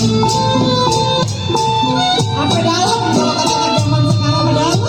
Sampai dalam kalau kata zaman sekarang dalam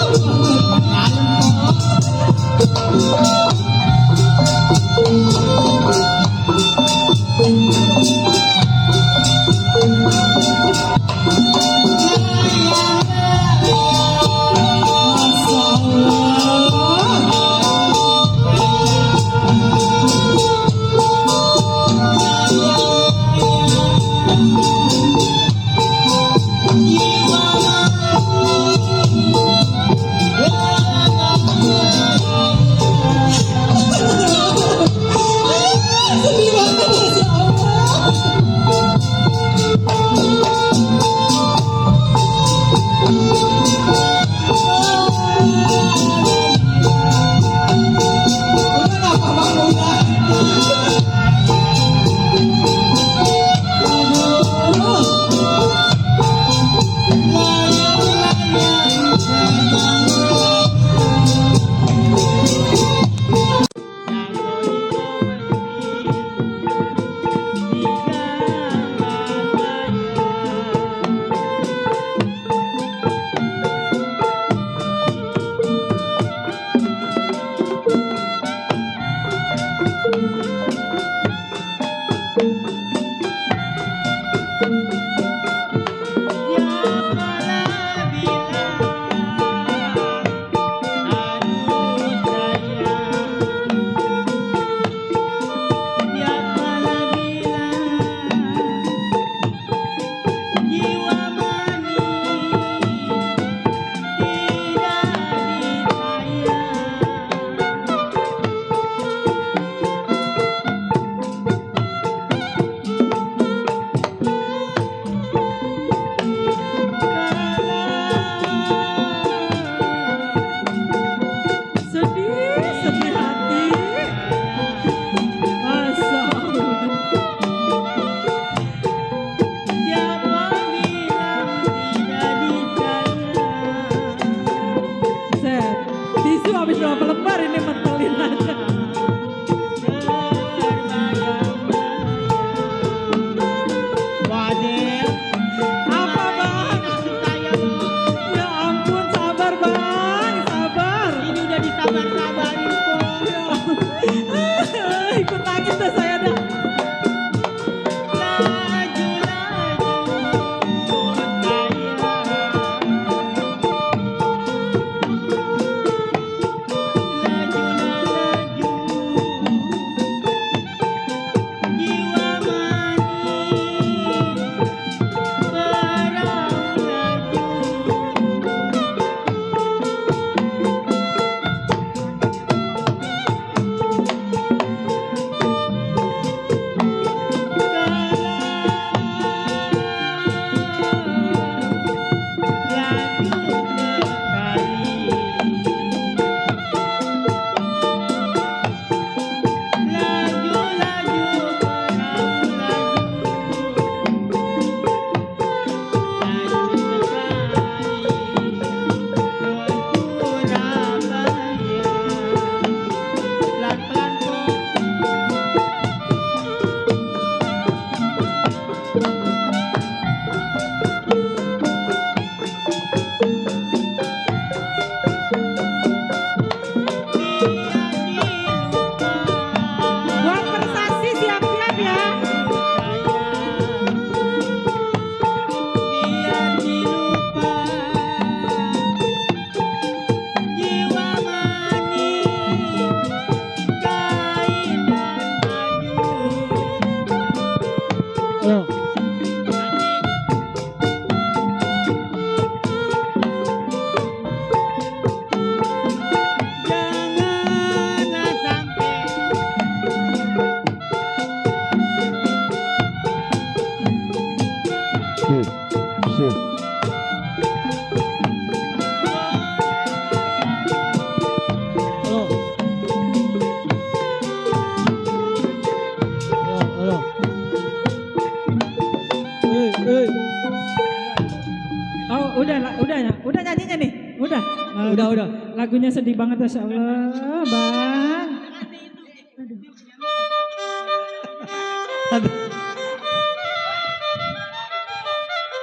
Udah. Lagunya sedih banget, Masya Allah, Bang.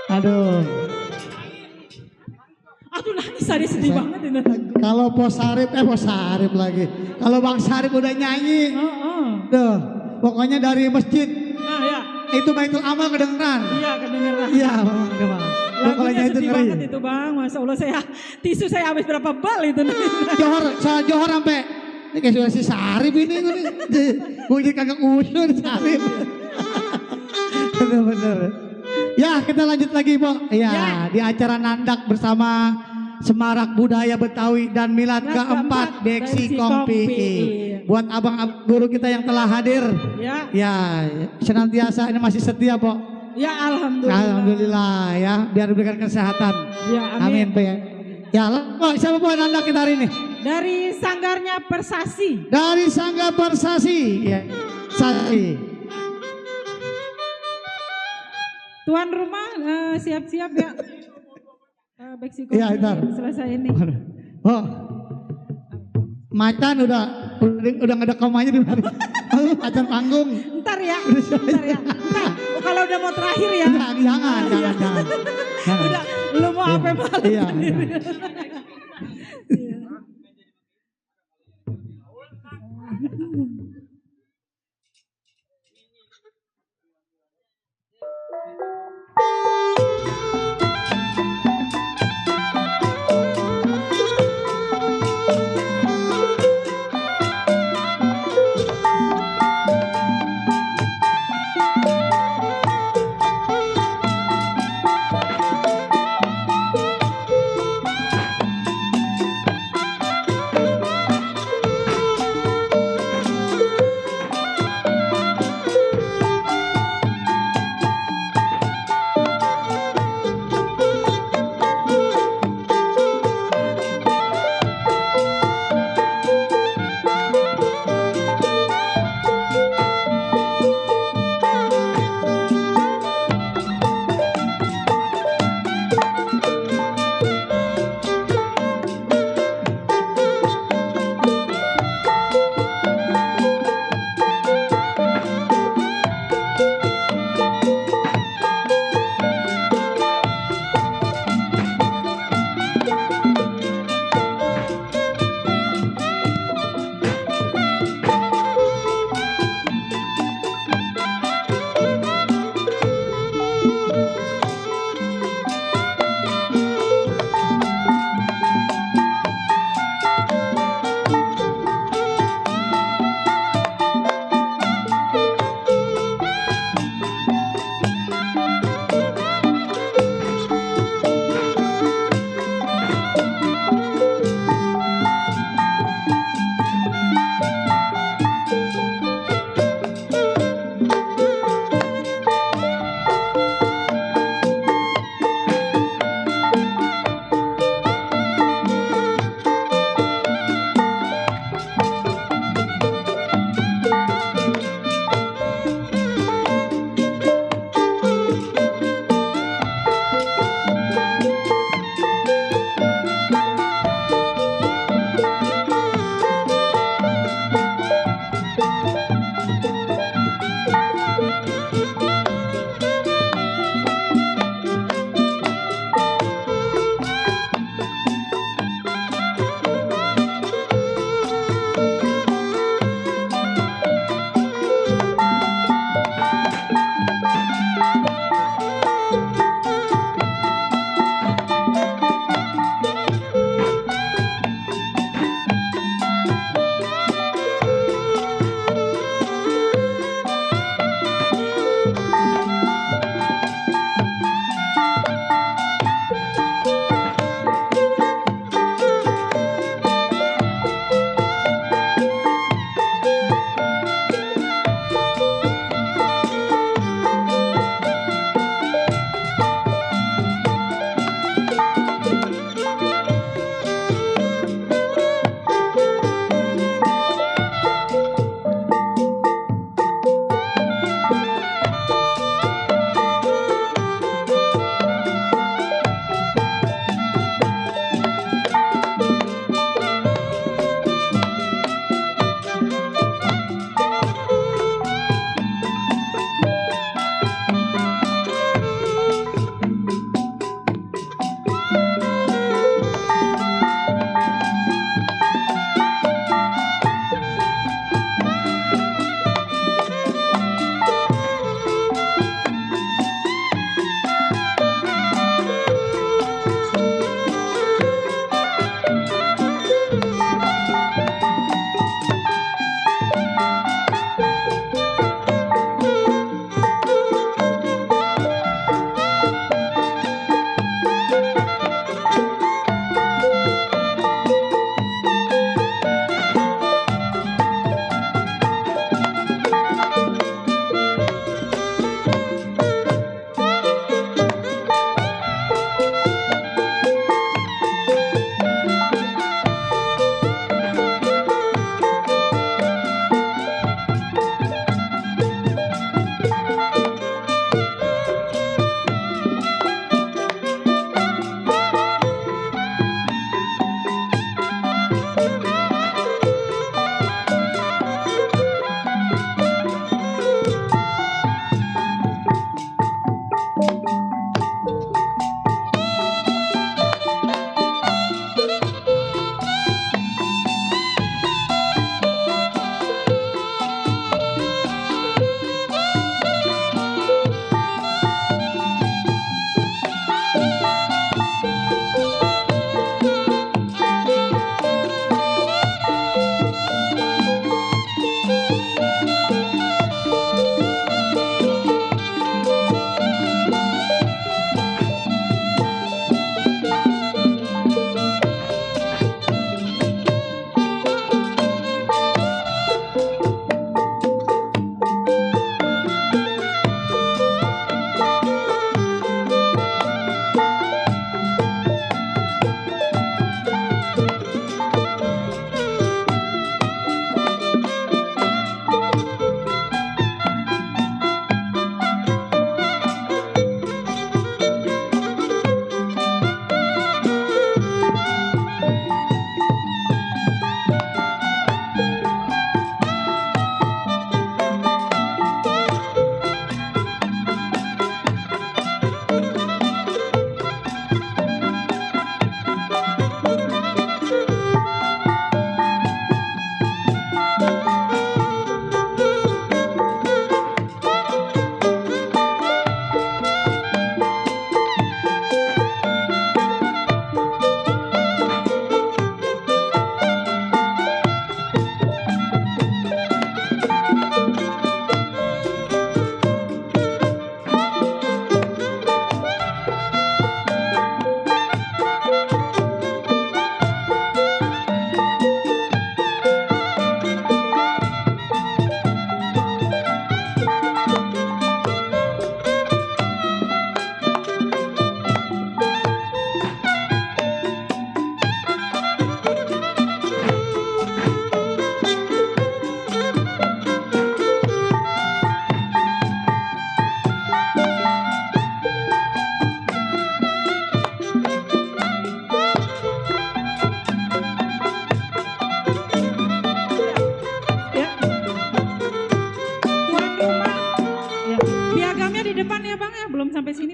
Aduh. Aduh nangis tadi sedih banget ini. Kalau Pos Sarip lagi. Kalau Bang Sarip udah nyanyi. Tuh, pokoknya dari masjid. Nah ya. Itu Baitul Amal kedengeran. Iya kedengeran. Iya, Bang. Lagunya sedih banget itu Bang. Masya Allah tisu saya habis berapa bal itu. Johor sampai ini kayak sudah si Sarip ini. Gue jadi kagak usul Sarip. Bener-bener. Ya kita lanjut lagi Bo. Ya, di acara Nandak bersama Semarak Budaya Betawi dan Milad keempat Beksi Kompi. Buat abang guru kita yang telah hadir. Ya, senantiasa ini masih setia Bo. Ya alhamdulillah. Alhamdulillah ya, biar diberikan kesehatan. Ya amin Bo ya. Ya Bo, siapa Bo Nandak kita hari ini? Dari Sanggarnya Persasi. Dari Sanggar Persasi. Ya, Sasi. Tuan rumah siap-siap ya. Beksi Kompi selesai ini. Oh, Macan udah nggak ada komanya di mana? Macan panggung. Ntar ya. Ntar. Kalau udah mau terakhir ya. Jangan. Udah, lu mau apa malah? Iya.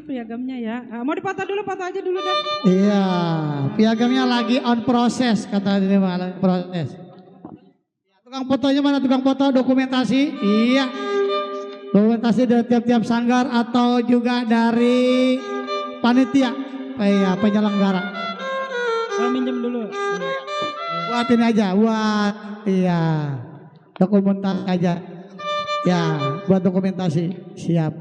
piagamnya ya. Mau dipotong dulu, foto aja dulu dah. Iya, piagamnya lagi on proses kata ini malah proses. Tukang fotonya mana tukang foto dokumentasi? Iya. Dokumentasi dari tiap-tiap sanggar atau juga dari panitia. Iya, penyelenggara. Minjem dulu. Buat ini aja, buat iya. Dokumentasi aja. Ya, buat dokumentasi. Siap.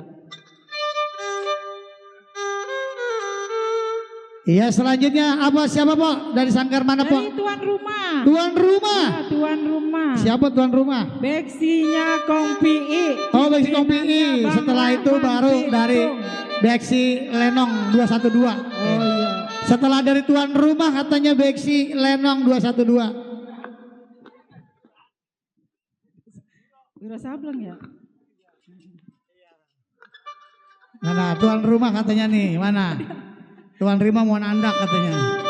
Iya, selanjutnya apa siapa Po? Dari sanggar mana Po? Dari tuan rumah. Tuan rumah. Ya, tuan rumah. Siapa tuan rumah? Beksinya Kong PI. Oh, Beksi Kong PI. Bang Setelah itu Rahman baru Bitung. dari Beksi Lenong 212. Oh iya. Setelah dari tuan rumah katanya Beksi Lenong 212. Wira Sableng ya? Mana tuan rumah katanya nih, mana? Tuan Rima mau nandak katanya.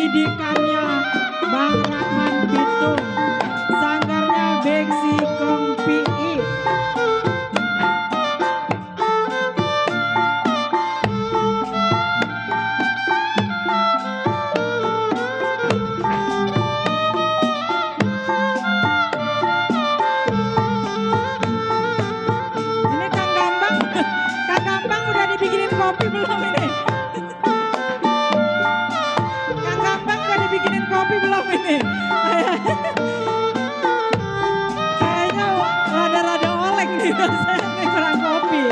didikannya Bang Rahman Bitung, sanggarnya Beksi Kong PI. Ini Kang Gambang, Kang Gambang udah dibikinin kopi belum ini? Kang Gambang udah dibikinin kopi belum ini? Kayaknya rada-rada oleng nih, rasanya kurang kopi.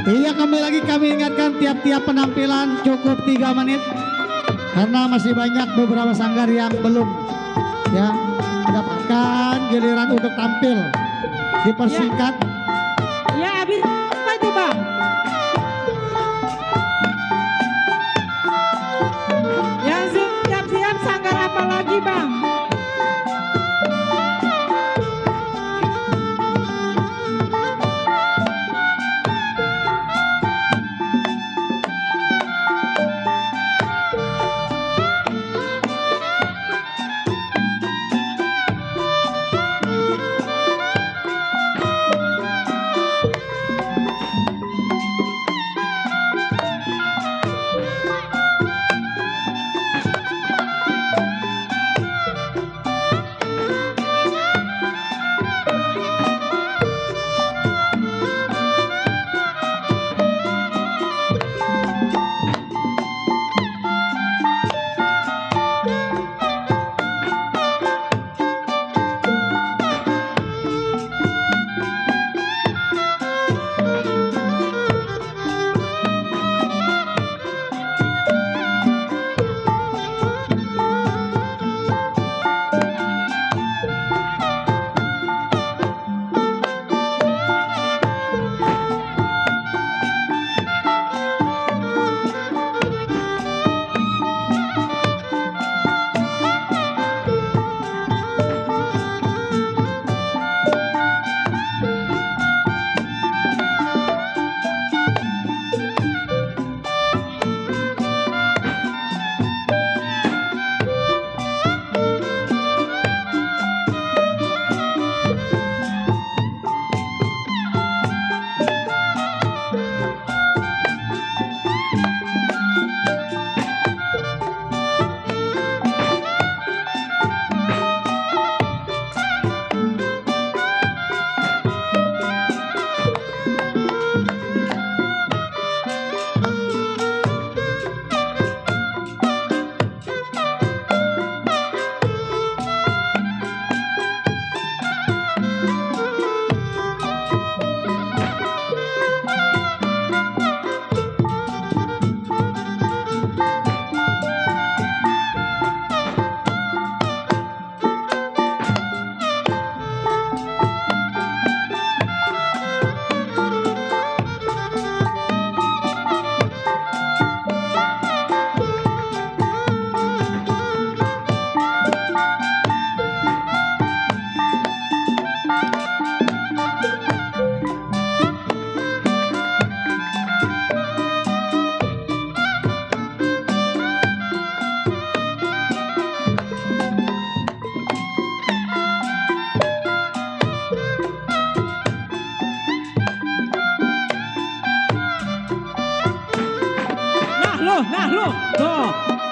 Iya, kembali lagi kami ingatkan tiap-tiap penampilan cukup 3 menit karena masih banyak beberapa sanggar yang belum ya mendapatkan giliran untuk tampil. Dipersingkat. Ya, habis apa itu bang? Yang siap-siap sanggar apa lagi bang?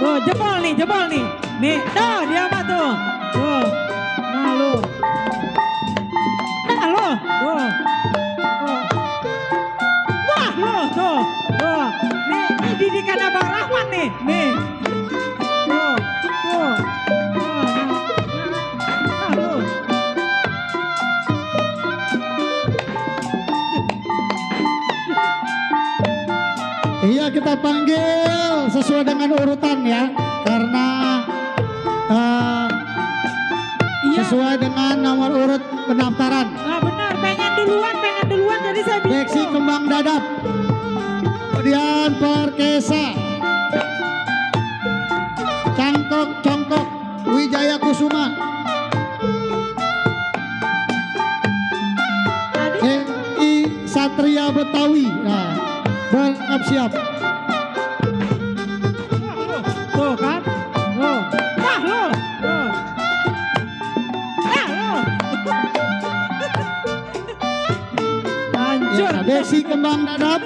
Tuh, jebol nih, nih, tuh dia mah tuh, nah lu, wah lu, tuh, nih didikan Abang Rahman nih, tuh, nah lu. Iya, kita panggil sesuai dengan urutan ya, karena sesuai dengan nomor urut pendaftaran. Nah benar, pengen duluan jadi saya bingung. Beksi Kembang Dadap, kemudian Perkesa, Congkok Wijaya Kusuma, Satria Betawi. Nah, bersiap. Tuh kan, hancur. Ya, Desi Kembang Dadap,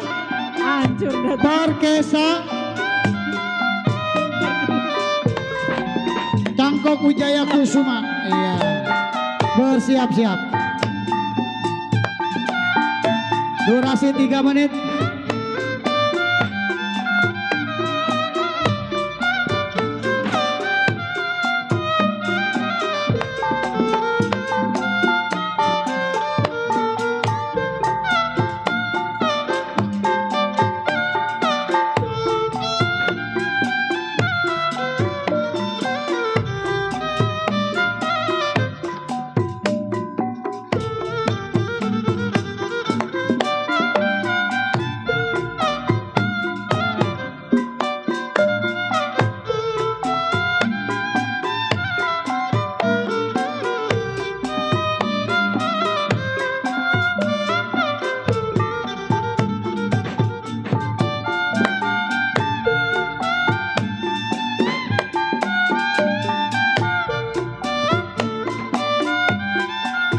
Hancur. Perkesa, Cangkok Wijaya Kusuma. Iya, bersiap-siap. Durasi 3 menit.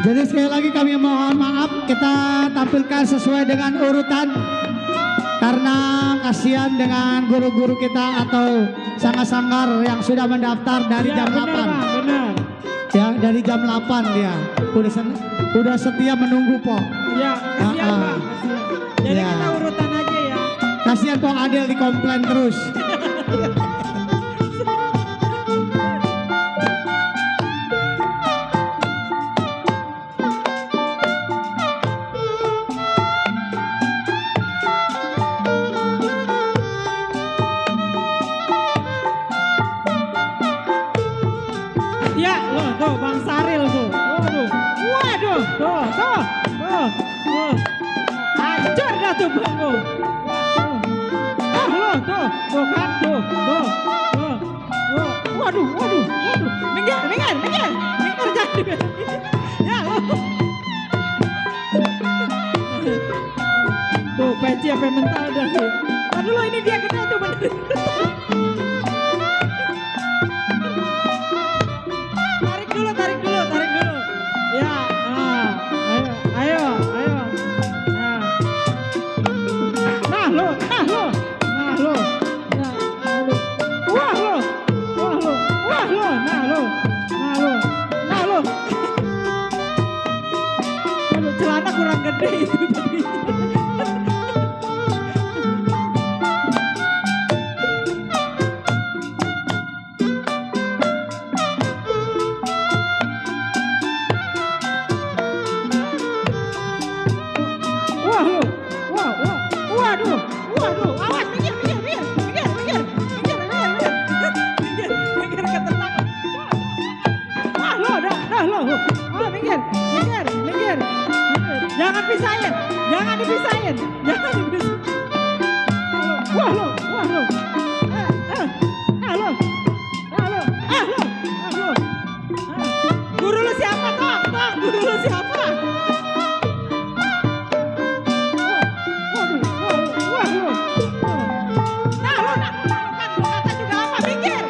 Jadi sekali lagi kami mohon maaf, kita tampilkan sesuai dengan urutan karena kasihan dengan guru-guru kita atau sanggar-sanggar yang sudah mendaftar dari Ya, jam benar, 8. Bang, benar. Ya, dari jam 8 dia. Udah setia menunggu, Po. Ya, kasihan, Ah, ah. Bang. Kasihan. Jadi Ya. kita urutan aja ya. Kasihan Kong Adel dikomplain terus. Ya, loh, tuh Bang Saril tuh. Waduh. Waduh, tuh. Hancur dah tuh Bang tuh. Loh, tuh kan tuh. Waduh. Minggir jadi. Ya, loh. Tuh, peci apa mental dah tuh. Aduh, loh, ini dia kena tuh bener. Tarik dulu. Ya, ayo. Nah, lo. Wah lo. Nah, lo. Aduh, celana kurang gede itu jadi. Waduh, awas, minggir, ketenang. Wah, lo, dah, lo. Oh, minggir. Jangan dipisahin. Wah, lo. Guru lu siapa, Tong? Guru lu siapa? Waduh. Nah, lo kan kata juga apa? Minggir.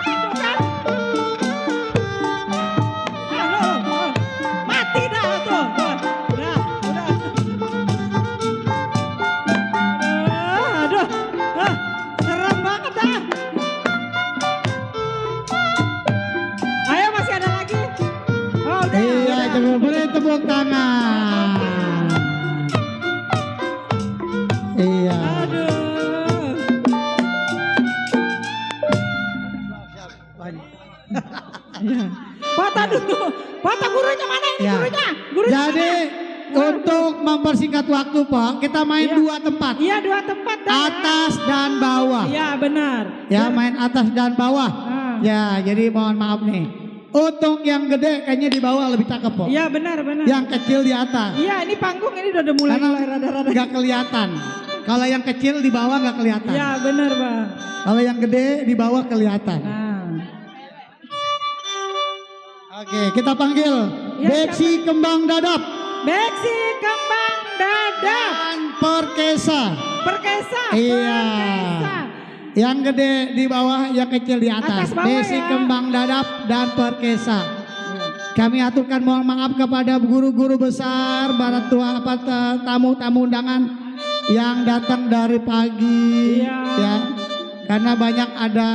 Aduh kan. Lo. Mati dah tuh. Udah. Aduh. Serem banget dah. Ayo, masih ada lagi? Oh, udah. Iya, coba beri tepuk tangan. Iya. Aduh. Patah dulu. Patah gurunya mana ini Ya. gurunya? Jadi untuk mempersingkat waktu, Pak, kita main Iya. 2 tempat. Iya, 2 tempat dah. Atas dan bawah. Iya, benar. Ya, main atas dan bawah. Ah. Ya, jadi mohon maaf nih. Untuk yang gede kayaknya di bawah lebih cakep, Pak. Iya, benar. Yang kecil di atas. Iya, ini panggung ini udah mulai Karena rada-rada. nggak kelihatan. Kalau yang kecil di bawah nggak kelihatan. Iya, benar, Bang. Kalau yang gede di bawah kelihatan. Nah. Oke, kita panggil Ya, Beksi Kembang Dadap Beksi Kembang Dadap. dan Perkesa. Perkesa. Iya. Yang gede di bawah, yang kecil di atas. Atas bawah Beksi ya. Kembang Dadap dan Perkesa. Kami aturkan mohon maaf kepada guru-guru besar, para tua, tamu-tamu undangan yang datang dari pagi, Iya. ya, karena banyak ada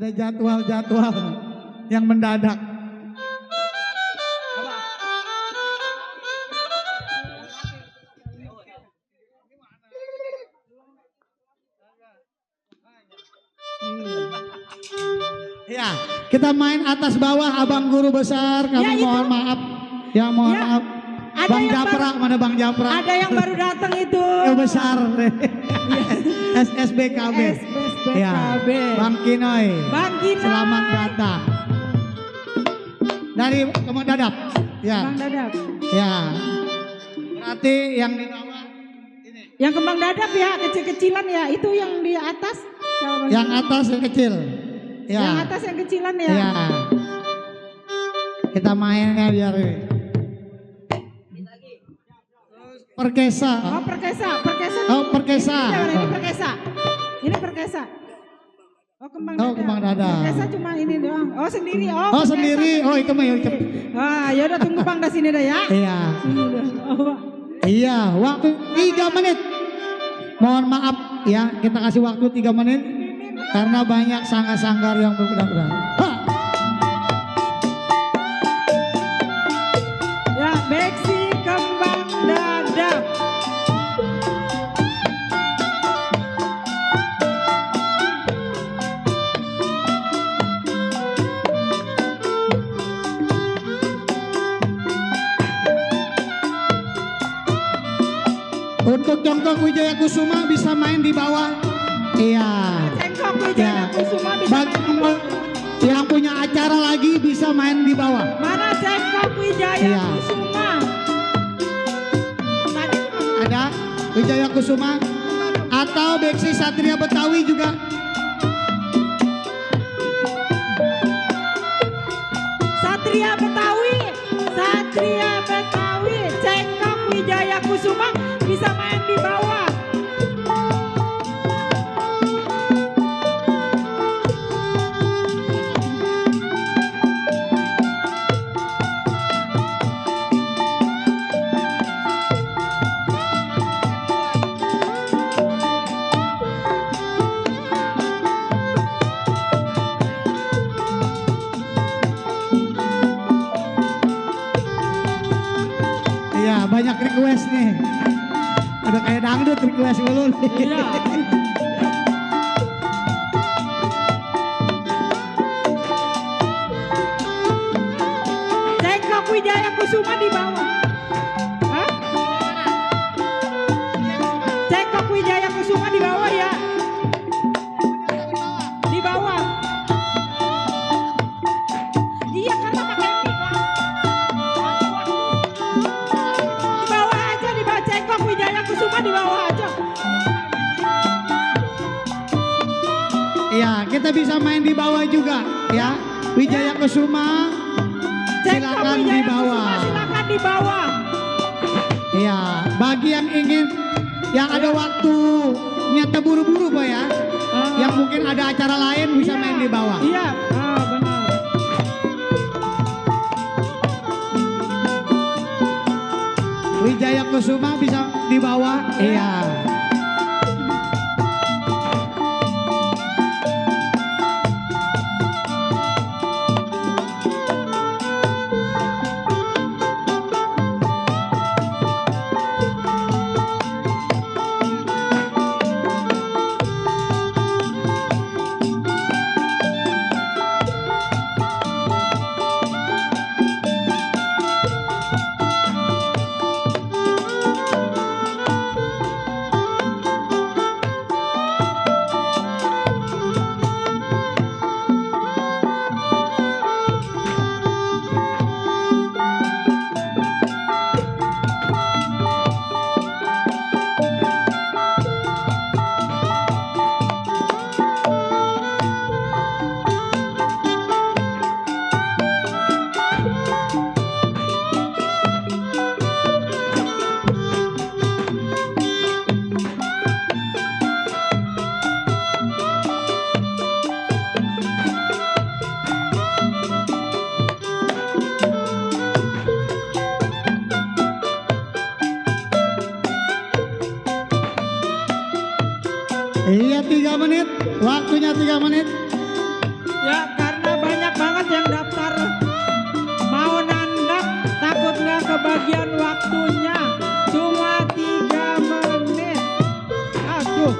jadwal-jadwal yang mendadak. Ya, kita main atas bawah, abang guru besar, kami Ya, itu. mohon maaf. Ya, mohon Ya, maaf. ada Bang yang Japra, mana Bang Japra? Ada yang baru datang itu. Yang besar. SSBKB. SSBKB. Ya, Bang Kinoy. Bang Kinoy. Selamat datang. Dari Kembang Dadap. Ya. Bang Dadap. Ya. Berarti yang di bawah ini. Yang kembang dadap ya, kecil-kecilan ya. Itu yang di atas. Sama Yang atas yang kecil. Ya. Yang atas yang kecilan ya. Ya. Kita mainnya biar Perkesa. Oh, Perkesa. Oh, Perkesa. Ini Perkesa. Ini Perkesa. Oh, kembang dada. Oh, kembang dada. Perkesa cuma ini doang. Oh, sendiri. Oh, Oh, Perkesa sendiri. Oh, itu mah yuk. Ah, ya udah tunggu Bang di sini dah ya. Iya. Sini dah. Oh, Iya, waktu 3 menit. Mohon maaf ya, kita kasih waktu 3 menit karena banyak sanggar-sanggar yang berbeda-beda. ya, Beksi kembang dadap. Untuk Jongkok Wijaya Kusuma bisa main di bawah. Iya. Cengkok Wijaya Kusuma bisa Bagi yang punya acara lagi bisa main di bawah. Mana Cengkok Wijaya Iya. Kusuma? Tadi Ada Wijaya Kusuma atau Beksi Satria Betawi juga. Satria Betawi, Cengkok Wijaya Kusuma bisa main di bawah. Iya, banyak request nih. Ada kayak dangdut request mulu nih. Iya. Cengkok Wijaya Kusuma di bawah. Hah? Cengkok Wijaya Kusuma di bawah ya. Di bawah. Iya karena pakai mic lah. Di bawah aja, di bawah Cengkok Wijaya Kusuma di bawah aja. Iya, kita bisa main di bawah juga ya. Wijaya Kusuma Cengkok silakan di Wijaya bawah. Kusuma silakan di bawah. Iya, bagi yang ingin yang ada waktu nyata buru-buru Pak ya. Yang mungkin ada acara lain bisa Iya. main di bawah. Iya, benar. Wijaya Kusuma bisa di bawah. Iya. Iya 3 menit, waktunya 3 menit. Ya karena banyak banget yang daftar mau nandak, takut nggak kebagian waktunya. Cuma 3 menit. Aduh.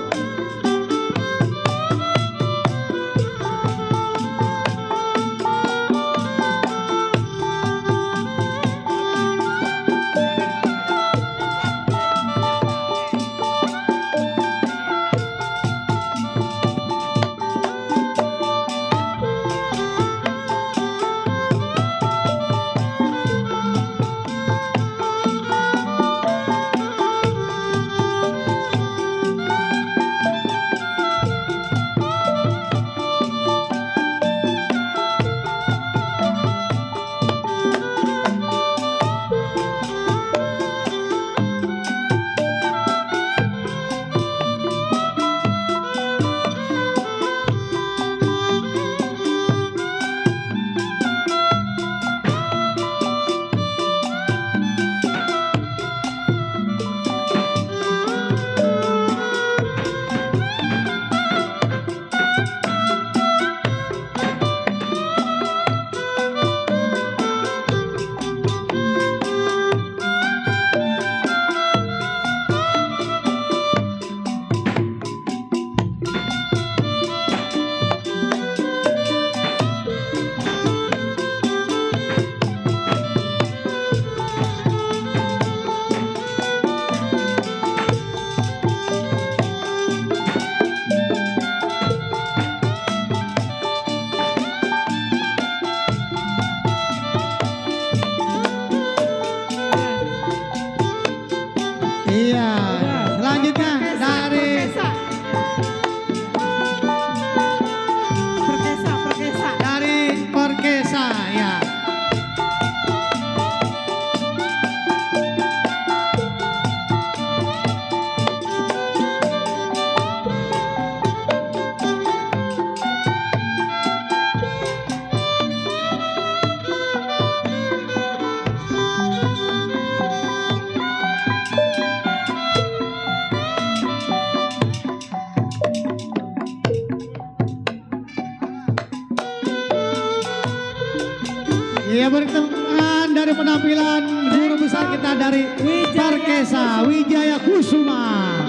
Iya, bertepatan dari penampilan guru besar kita dari Parkesa Wijaya Kusuma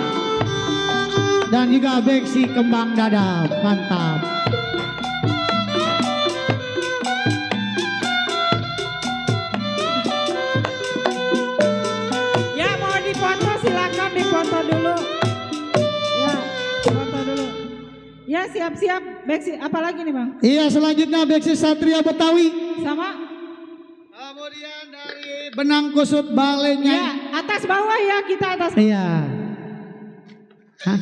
dan juga Beksi Kembang Dadap. Mantap. Ya mau dipoto silakan dipoto dulu. Ya foto dulu. Ya siap-siap Beksi apalagi nih Bang? Iya, selanjutnya Beksi Satria Betawi. Sama? Kemudian dari Benang Kusut Balenya. Ya atas bawah ya kita atas. Iya. Hah?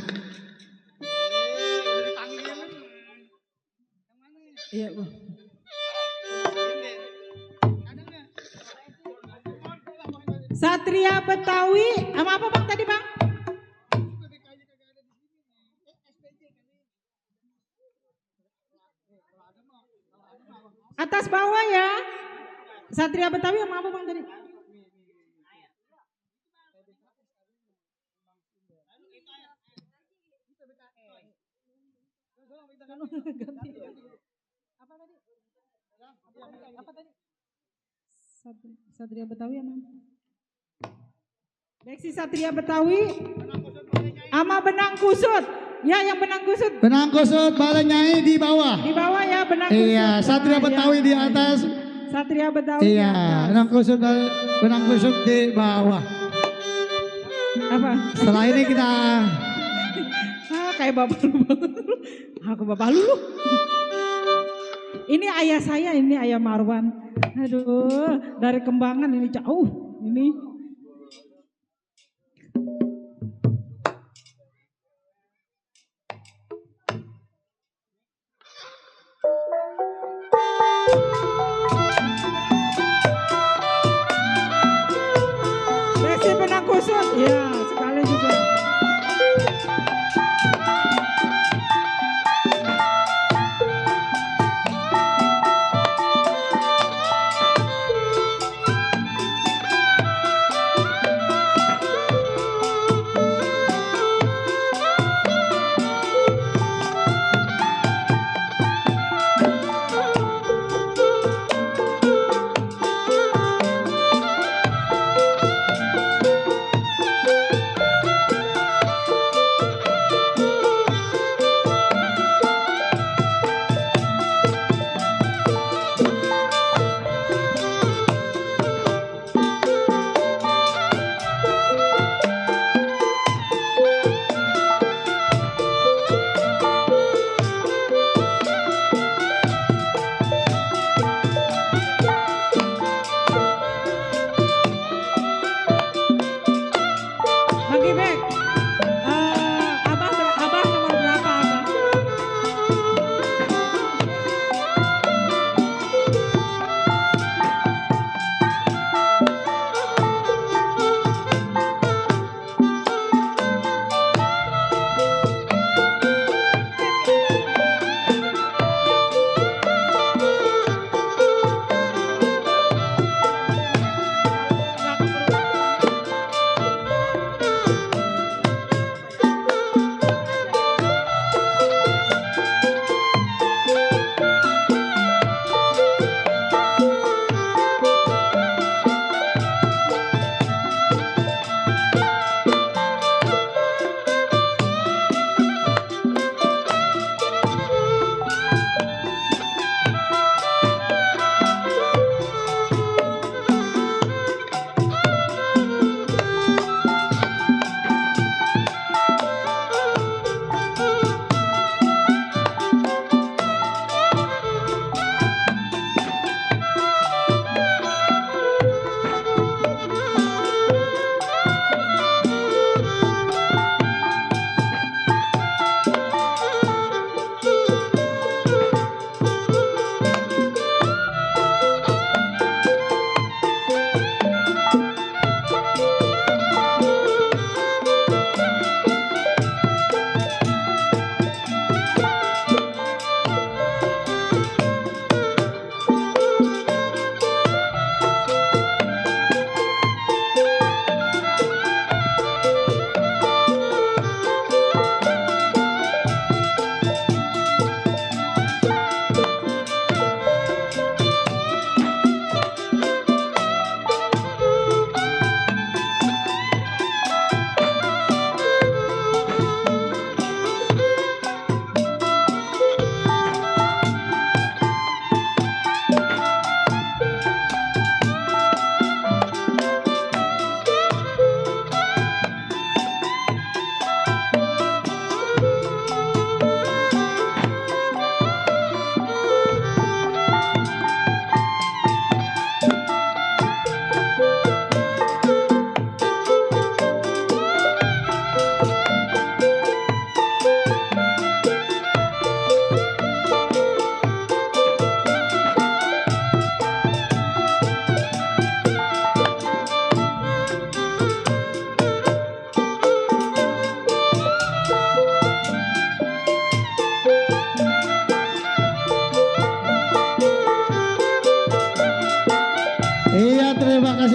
Iya Bu. Satria Betawi sama apa Bang tadi Bang? Atas bawah ya. Satria Betawi sama apa Bang tadi? Apa tadi? Apa tadi? Satria Betawi sama Beksi Satria Betawi sama Benang Kusut. Ya yang Benang Kusut. Benang Kusut Balenyai di bawah. Di bawah ya Benang Kusut. Iya, Satria Betawi di atas. Satria Betawi. Iya, Benang Kusut di bawah. Apa? Setelah ini kita Kayak bapak lu. Aku bapak lu. Ini ayah saya, ini ayah Marwan. Aduh, dari Kembangan ini jauh. Ini. Beksi Benang Kusut. Ya, sekali juga.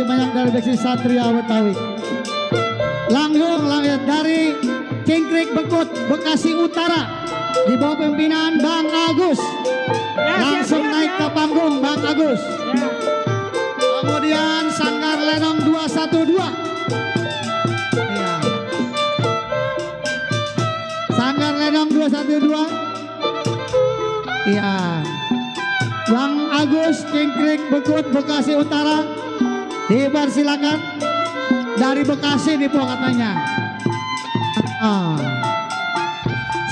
kasih banyak dari Beksi Satria Betawi. Langsung dari Cingkrik Bekut, Bekasi Utara, di bawah pimpinan Bang Agus. Ya, Langsung siap, naik ya. ke panggung Bang Agus. Ya. Kemudian Sanggar Lenong 212. Iya. Sanggar Lenong 212. Iya. Bang Agus Cingkrik Bekut Bekasi Utara. Dipersilakan dari Bekasi nih po katanya.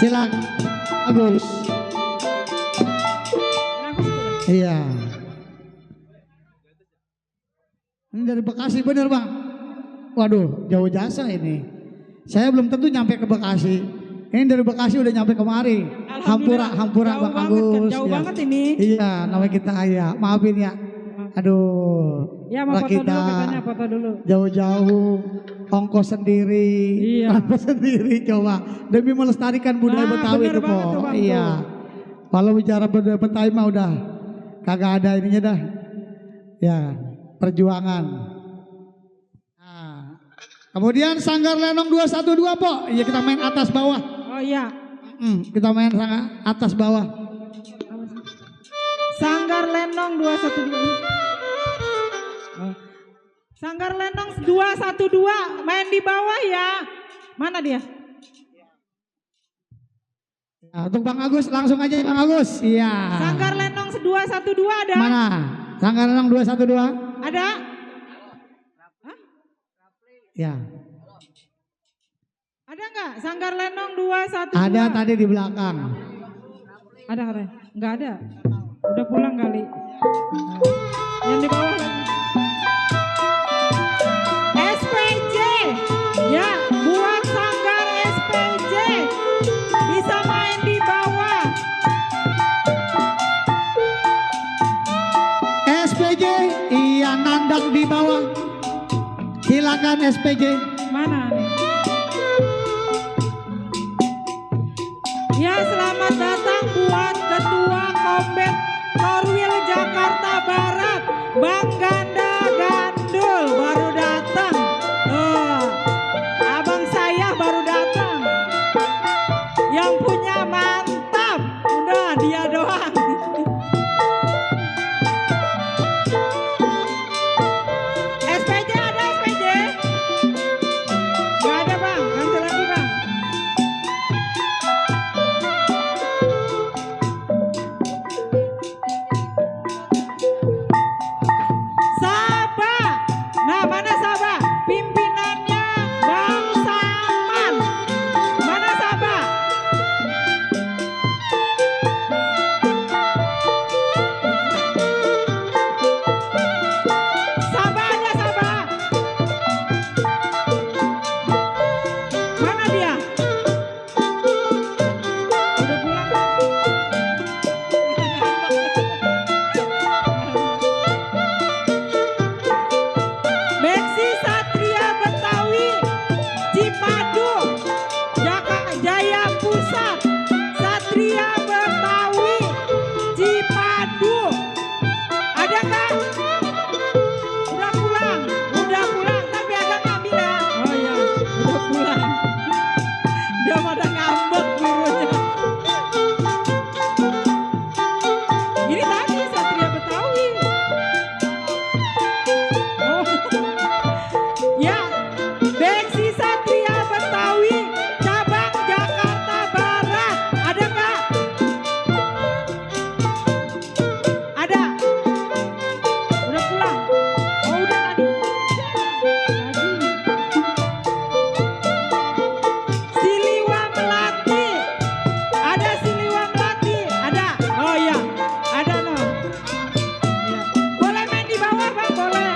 Silakan Agus. Iya. Ini dari Bekasi bener Bang. Waduh, jauh jasa ini. Saya belum tentu nyampe ke Bekasi. Ini dari Bekasi udah nyampe kemari. Hampura Jauh Bang banget, Agus. jauh Ya. banget ini. Iya, nama kita Ayah. Maafin ya. Aduh. Ya mau Lah foto dulu katanya, foto dulu. Jauh-jauh, ongkos sendiri, Iya. apa sendiri coba demi melestarikan budaya Nah, Betawi bener itu banget po. tuh, Bang, Iya. Kalau bicara budaya Betawi mah udah kagak ada ininya dah. Ya, perjuangan. Nah, kemudian Sanggar Lenong 212 po. Iya kita main atas bawah. Oh iya. Kita main atas bawah. Sanggar Lenong 212. Sanggar Lenong 212 main di bawah ya. Mana dia? Nah, untuk Bang Agus langsung aja Bang Agus. Iya. Sanggar Lenong 212 ada? Mana? Sanggar Lenong 212? Ada? Hah? Ya. Ada nggak? Sanggar Lenong 212? Ada tadi di belakang. Ada katanya? Nggak ada. Udah pulang kali. Yang di bawah lagi. SPJ. Ya, buat Sanggar SPJ. Bisa main di bawah. SPJ, iya nandak di bawah. Silakan SPJ. Mana nih? Ya, selamat datang buat Ketua Kombet Korwil Jakarta Barat, Bang Ganda Gandul baru datang. Abang saya baru datang. Yang punya mantap, udah dia doang. SPJ ada SPJ? Gak ada Bang, ganti lagi Bang. Sabah. Nah, mana Sabah? Pimpinannya Bang Saman. Mana Sabah? Sabah ada Sabah. Mana dia? Udah pulang. Beksi Satria Betawi, Cipadu, Jaya Pusat, Satria Betawi, Cipadu. Ada nggak? Udah pulang, tapi agak ngambil ya. Oh iya, udah pulang. Dia pada ngambek gurunya. Ini tadi Satria Betawi. Oh. Ya, Beksi Satria Betawi, cabang Jakarta Barat. Ada nggak? Ada. Udah pulang. Oh, udah tadi. Siliwa Melati. Ada Siliwa Melati. Ada. Oh iya. Ada no. Iya. Boleh main di bawah Bang, boleh.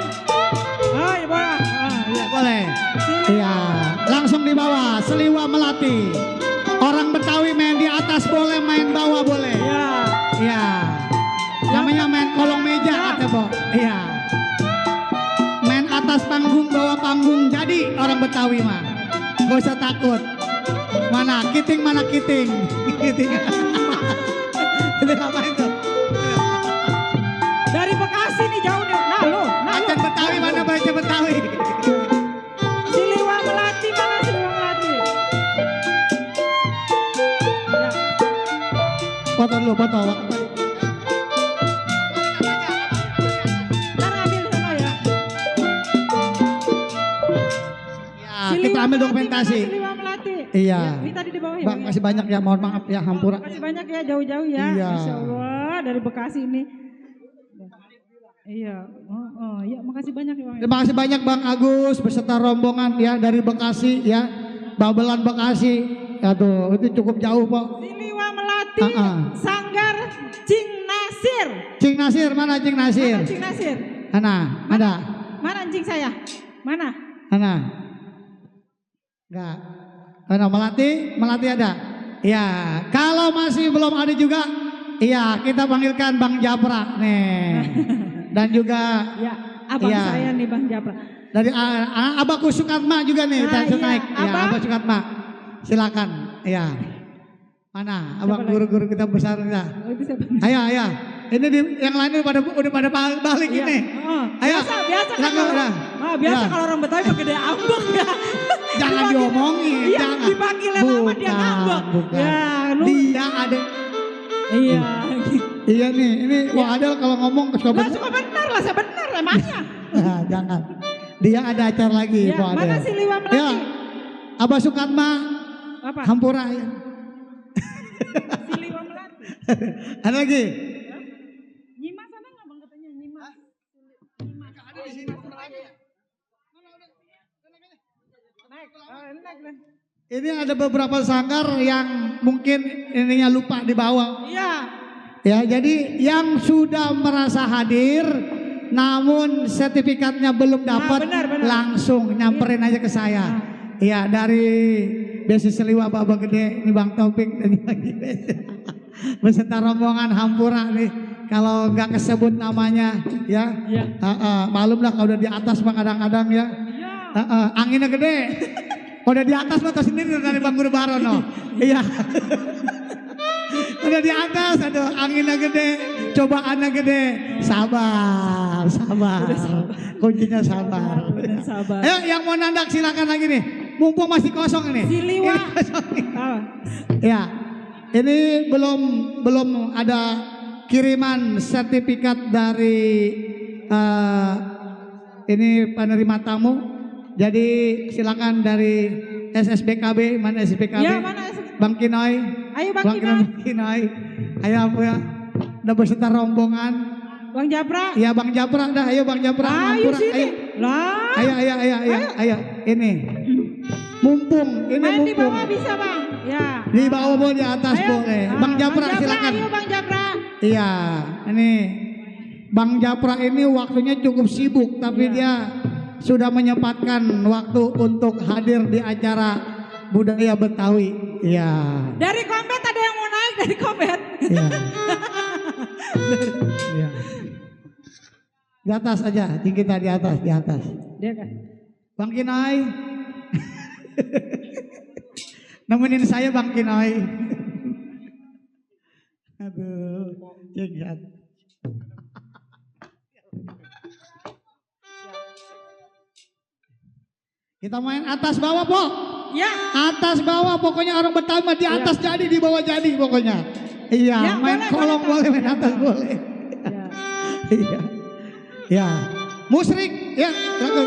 Oh iya boleh. Iya. Boleh. Iya, langsung di bawah. Seliwa Melati. Orang Betawi main di atas boleh, main bawah boleh. Iya. Iya. Namanya main kolong meja kata Bo. Iya. Main atas panggung, bawah panggung. Jadi orang Betawi mah. Gak usah takut. Mana kiting, mana kiting. Kiting. Itu ngapain tuh? Dari Bekasi nih jauh nih. Nah lo, nah lo. Macan Betawi mana baca Foto dulu, foto. Ntar ambil dulu ya. Ya, kita ambil dokumentasi. Siliwa Melati. Iya. Ya, ini tadi di bawah ya. Bang, masih banyak ya, mohon maaf ya, hampura. Makasih banyak ya, jauh-jauh ya. Iya. Masya Allah, dari Bekasi ini. Iya, ya makasih banyak ya Bang. Terima kasih banyak Bang Agus beserta rombongan ya dari Bekasi ya, Babelan Bekasi. Aduh, itu cukup jauh Pak. Siliwa Melati, Sanggar Cing Nasir. Cing Nasir, mana Cing Nasir? Mana Cing Nasir? Mana? Ada? Mana anjing saya? Mana? Mana? Enggak. Mana Melati ada? Ya, kalau masih belum ada juga, iya kita panggilkan Bang Japra nih. Dan juga ya, abang ya, saya nih Bang Japra. Dari Abahku Sukatma juga nih, iya, naik. Ya, Abah. Abah Sukatma. Silakan. Ya. Mana? Abang guru-guru kita besar kita. Oh, itu siapa? Ayo. Ini yang lain udah pada balik Iya. ini. Ayo. Biasa kan Silakan, udah. biasa Ya. kalau orang Betawi pakai dia ambek ya. Jangan diomongin, Iya, jangan. dipanggilnya nama dia ngambek. Bukan. Ya, lu. Dia ada. Iya. Iya nih, ini Wah Adel kalau ngomong ke Lah suka benar lah, saya benar emangnya. Nah, jangan. Dia ada acara lagi, Ya, Wah Adel. mana Siliwa Melati? Ya. Abah Sukatma, Apa? Hampura ya. Siliwa Melati. Ada lagi? Nyimas ada nggak Bang katanya Nyimas? Ada di sini. Naik. Naik lah. Ini ada beberapa sanggar yang mungkin ininya lupa dibawa. Iya. Ya, jadi yang sudah merasa hadir namun sertifikatnya belum dapat, benar. langsung nyamperin aja ke saya. Iya, dari Desa Siliwa Baba Gede, ini Bang Taufik dan lagi beserta rombongan Hampura nih. Kalau nggak kesebut namanya, ya, malum lah kalau udah di atas mah kadang-kadang ya. Anginnya gede. Udah di atas lo tau sendiri dari Bang Guru Barono. Iya. Udah di atas, aduh anginnya gede, cobaannya gede. Sabar. Kuncinya sabar. Sabar. Ayo yang mau nandak silakan lagi nih. Mumpung masih kosong ini. Siliwa. Ini kosong nih. Ya. Ini belum ada kiriman sertifikat dari ini penerima tamu. Jadi silakan dari SSBKB, mana SSBKB? Ya, mana SSBKB? Bang Kinoy. Ayo Bang Kinoy. Ayo ya. Udah beserta rombongan. Bang Japra. Ya Bang Japra dah, ayo Bang Japra. Ayo sini. Ayo. Lah. Ayo. Ini. Mumpung, ini Main mumpung. di bawah bisa Bang. Ya. Di bawah boleh, di atas Ayo. boleh. Bang Japra silakan. Ayo Bang Japra. Iya, ini Bang Japra ini waktunya cukup sibuk, tapi dia sudah menyempatkan waktu untuk hadir di acara budaya Betawi. Iya. Dari Kombet ada yang mau naik dari Kombet. Iya. Iya. Di atas aja, tinggi kita di atas. Dia kan. Bang Kinai. Nemenin saya Bang Kinai. Aduh, jegat. Kita main atas bawah, Pok. Ya. Atas bawah, pokoknya orang Betawi mah di atas jadi, di bawah jadi pokoknya. Iya, Ya, main kolong boleh, main atas boleh. Ya. Iya. Ya. Musrik, ya. Silakan.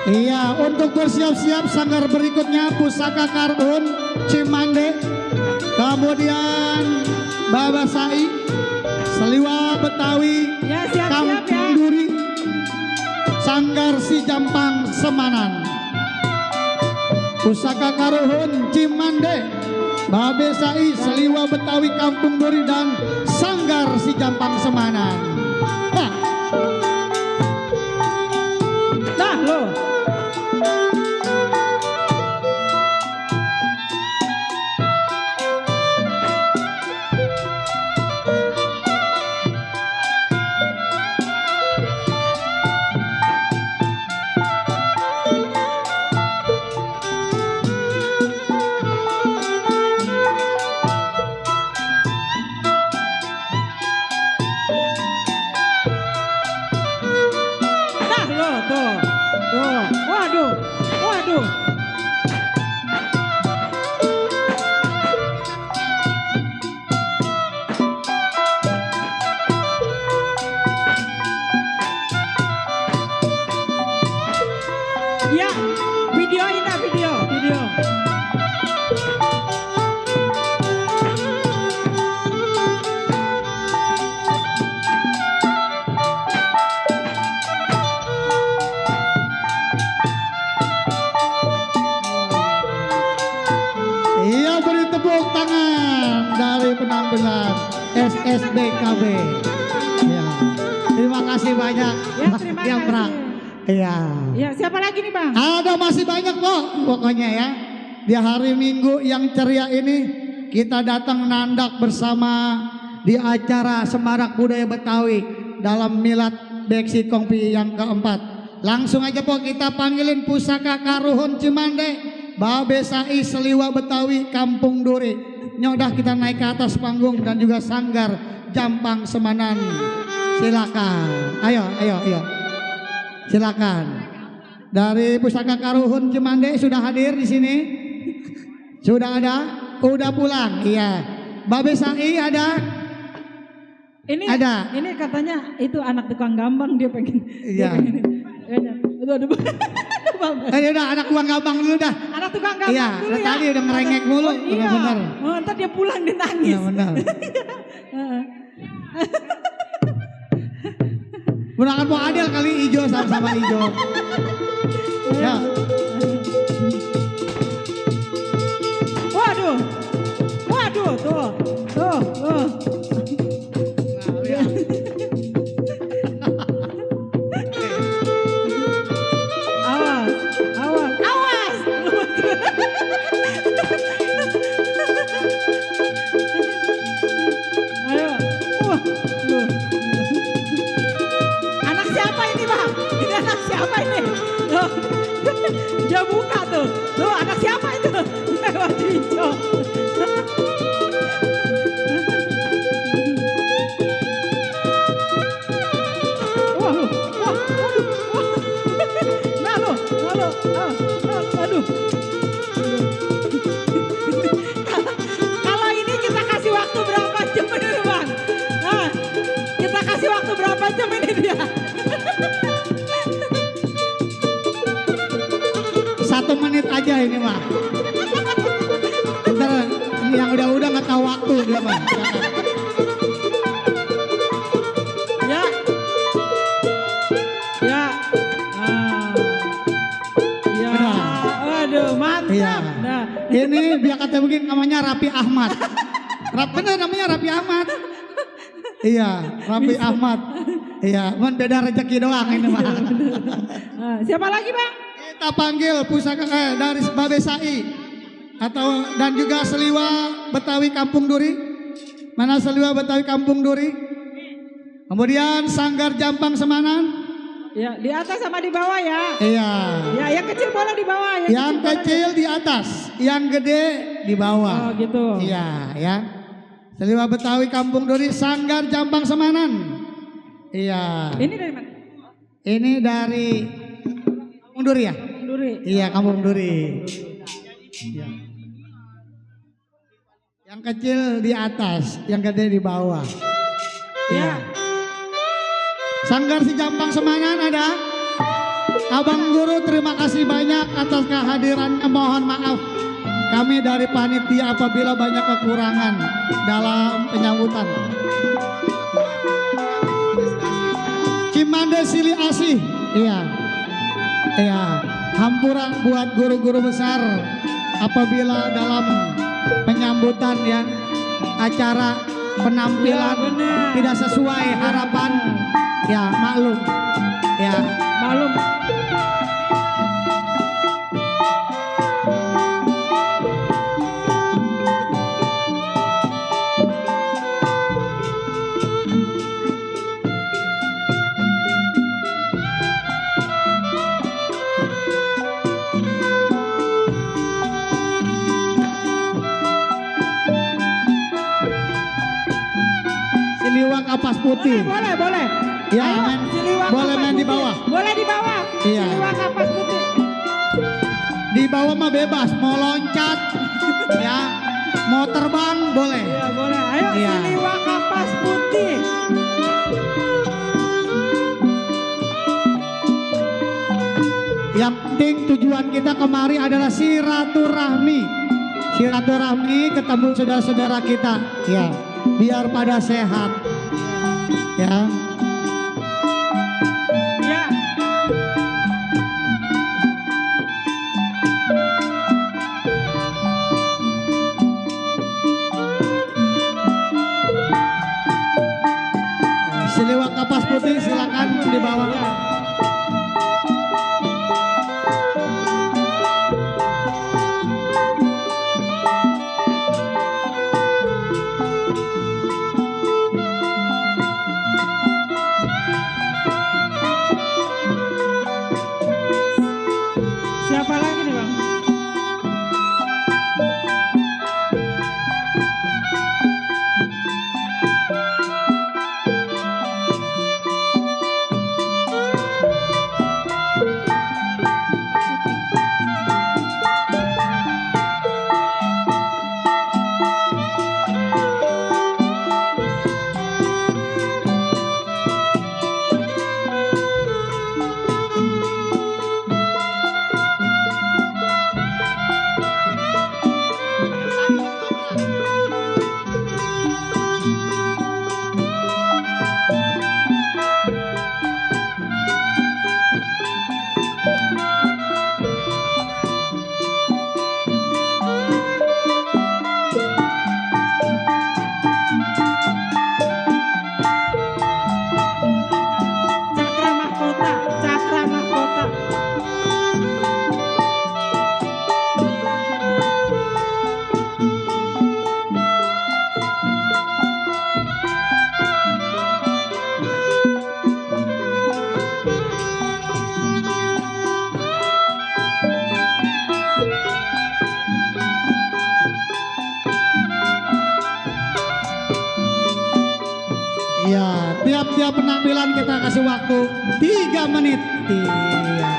Iya, untuk bersiap-siap sanggar berikutnya Pusaka Karun Cimande, kemudian Babasai, Seliwa Betawi, Ya, siap-siap Kampung ya. Duri, Sanggar Si Jampang Semanan, Pusaka Karun Cimande, Babe Sai Seliwa Betawi Kampung Duri dan Sanggar si Jampang Semanan. Nah, Nah lo. Nah lo tuh. Tuh. Waduh. Waduh. Ya, video ini video. iya beri tepuk tangan dari penampilan SSBKB. Ya, terima kasih banyak. Ya, terima Yang kasih. Prak. Iya. Ya, siapa lagi nih Bang? Ada masih banyak kok pokoknya ya. Di hari Minggu yang ceria ini kita datang nandak bersama di acara Semarak Budaya Betawi dalam Milad Beksi Kongpi yang keempat. Langsung aja po kita panggilin Pusaka Karuhun Cimande, Babe Sai Seliwa Betawi Kampung Duri. Nyodah kita naik ke atas panggung dan juga Sanggar Jampang Semanan. Silakan. Ayo. Silakan. Dari Pusaka Karuhun Cimande sudah hadir di sini? Sudah ada? Udah pulang? Iya. Babe Sai ada? Ini Ada. Ini katanya itu anak tukang gambang dia pengen. Iya. Aduh. Udah anak uang gampang dulu dah. Anak tukang gambang Iya, dulu ya. tadi udah ngerengek mulu. Oh, iya. Benar-benar. Oh, ntar dia pulang dia nangis. Iya benar. Heeh. Mudah-mudahan mau adil kali hijau sama-sama hijau. Ya. Waduh, tuh. Awas. Ayo. Tuh. Anak siapa ini, Bang? Ini anak siapa ini? Loh. Dia buka tuh. Tuh, anak siapa itu? Baju hijau. Aduh. Kalau ini kita kasih waktu berapa jam ini, Bang? Nah, kita kasih waktu berapa jam ini dia? 1 menit aja ini mah. Ntar yang udah nggak tahu waktu dia mah. Ya. Ya. Ya. Aduh, mantap. Iya. Nah. Ini biar kata begini namanya Rapi Ahmad. Bener namanya Rapi Ahmad. Iya, Rapi Ahmad. Iya, cuman beda rezeki doang ini mah. Nah, siapa lagi, Bang? Kita panggil Pusaka dari Babe Sai dan juga Seliwa Betawi Kampung Duri. Mana Seliwa Betawi Kampung Duri? Kemudian Sanggar Jampang Semanan. Ya, di atas sama di bawah ya. Iya. Ya, yang kecil boleh di bawah ya. Yang kecil di atas, yang gede di bawah. Oh, gitu. Iya, ya. Seliwa Betawi Kampung Duri, Sanggar Jampang Semanan. Iya. Ini dari mana? Ini dari Kampung Duri ya? Duri. Iya, Kampung Duri. Iya. Yang kecil di atas, yang gede di bawah. Iya. Sanggar si Jampang Semanan ada. Abang Guru terima kasih banyak atas kehadirannya. Mohon maaf kami dari panitia apabila banyak kekurangan dalam penyambutan. Cimande Sili Asih. Iya. Iya. Hampuran buat guru-guru besar apabila dalam penyambutan ya acara penampilan Ya, benar. tidak sesuai harapan ya maklum ya. Malum. Siliwak kapas putih. Boleh. Ya, Ayo, main- Siliwak boleh kapas main di putih. bawah. Boleh di bawah. Iya. Siliwak kapas putih. Di bawah mah bebas, mau loncat ya, mau terbang boleh. Iya, boleh. Ayo, Iya. Siliwak kapas putih. Yang penting tujuan kita kemari adalah silaturahmi. Silaturahmi ketemu saudara-saudara kita ya, biar pada sehat ya. Ya. Siliwak kapas putih silakan dibawa. Ya. Siapa lagi nih, Bang? Cakra Mahkota, Cakra Mahkota. Ya, tiap-tiap penampilan kita kasih waktu 3 menit. Iya.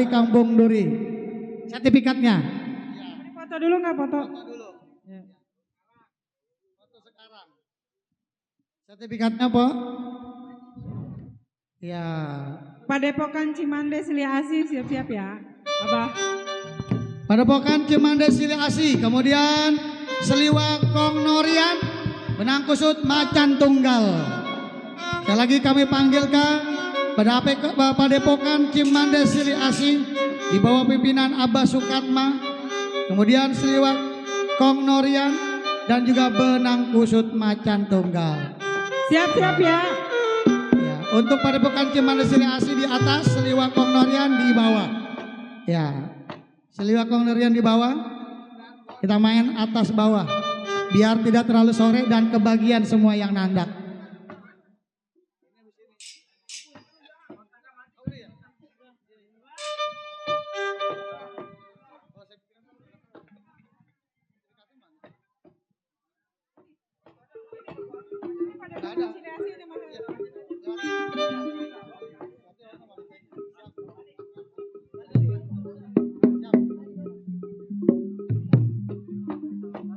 dari Kampung Duri. Sertifikatnya. Ini foto dulu nggak foto? Ya. Foto sekarang. Sertifikatnya, Po? Ya. Padepokan Cimande Sili Asih siap-siap ya, Abah. Padepokan Cimande Sili Asih, kemudian Seliwa Kong Norian, Benang Kusut Macan Tunggal. Sekali lagi kami panggilkan Padepokan Cimande Sili Asih di bawah pimpinan Abah Sukatma, kemudian Seliwa Kong Norian dan juga Benang Kusut Macan Tunggal. Siap-siap ya. Ya, untuk Padepokan Cimande Sili Asih di atas, Seliwa Kong Norian di bawah. Ya, Seliwa Kong Norian di bawah. Kita main atas bawah, biar tidak terlalu sore dan kebagian semua yang nandak.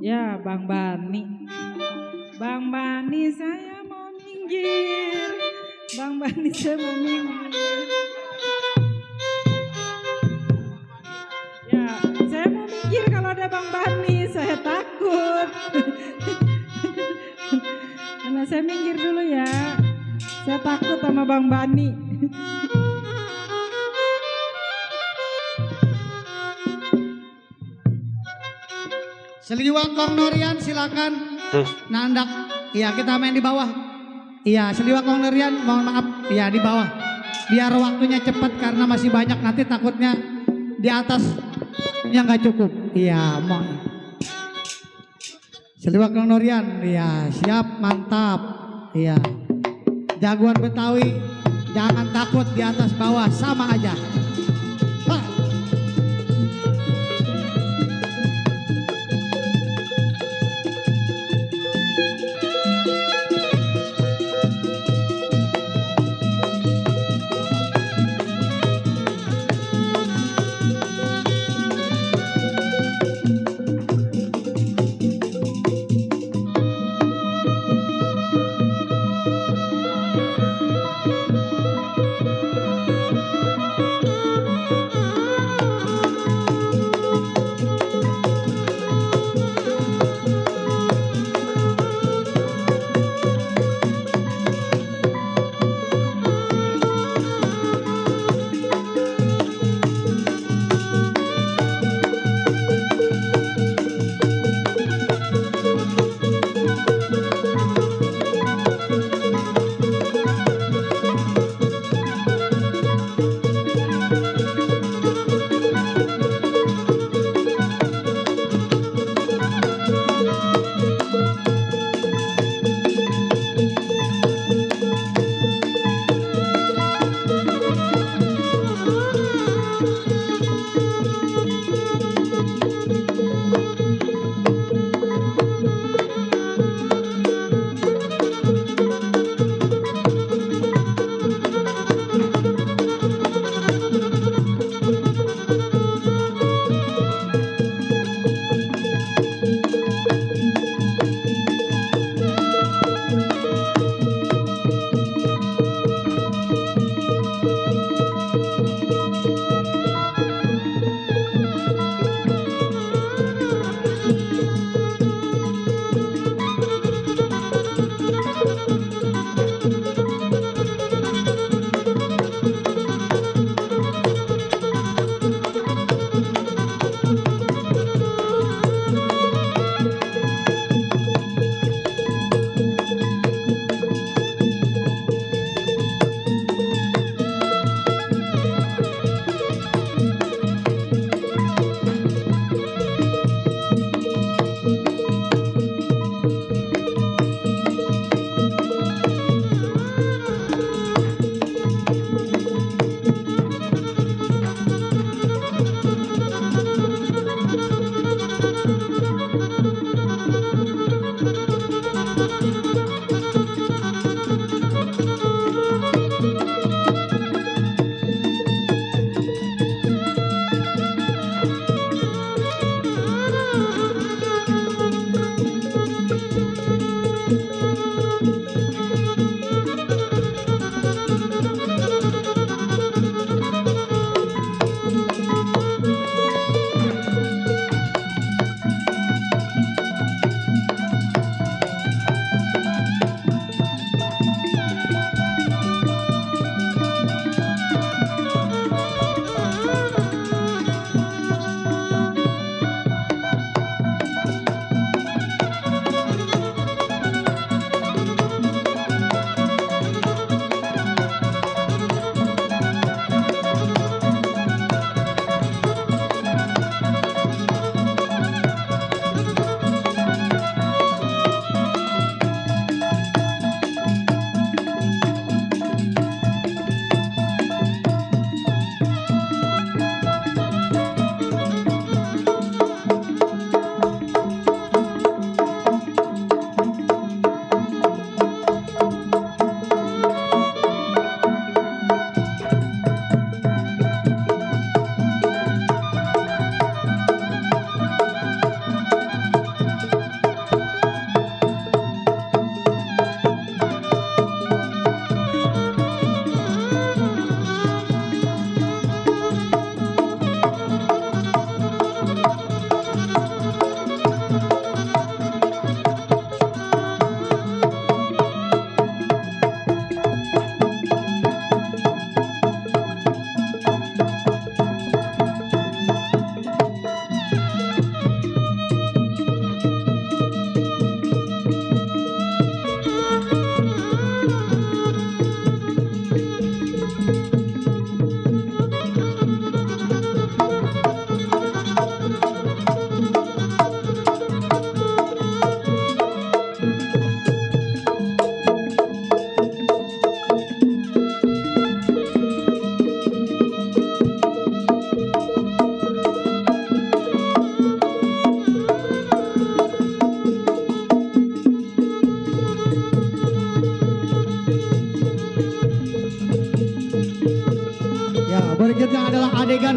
Ya, Bang Bani. Bang Bani saya mau minggir. Bang Bani saya mau minggir. Ya, saya mau minggir kalau ada Bang Bani, saya takut. Karena saya minggir dulu ya. Saya takut sama Bang Bani. Seliwa Kong Norian silakan nandak. Iya, kita main di bawah. Iya, Seliwa Kong Norian mohon maaf. Iya, di bawah. Biar waktunya cepat karena masih banyak, nanti takutnya di atas yang nggak cukup. Iya, mohon. Seliwa Kong Norian, iya, siap, mantap. Iya. Jagoan Betawi, jangan takut, di atas bawah sama aja. Ha.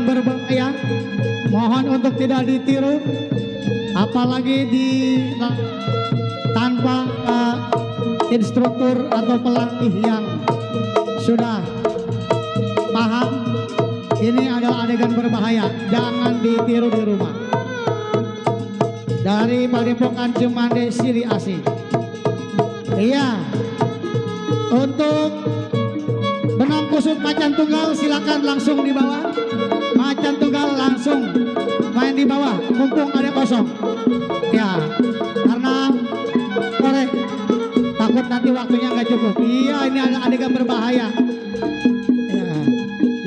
berbahaya. Mohon untuk tidak ditiru, apalagi tanpa instruktur atau pelatih yang sudah paham. Ini adalah adegan berbahaya, jangan ditiru di rumah. Dari Padepokan Cimande Sili Asih. Iya, untuk benang kusut macan tunggal silakan langsung di bawah. Macan tunggal langsung main di bawah, mumpung ada kosong. Ya, karena korek takut nanti waktunya nggak cukup. Iya, ini ada adegan berbahaya. Ya,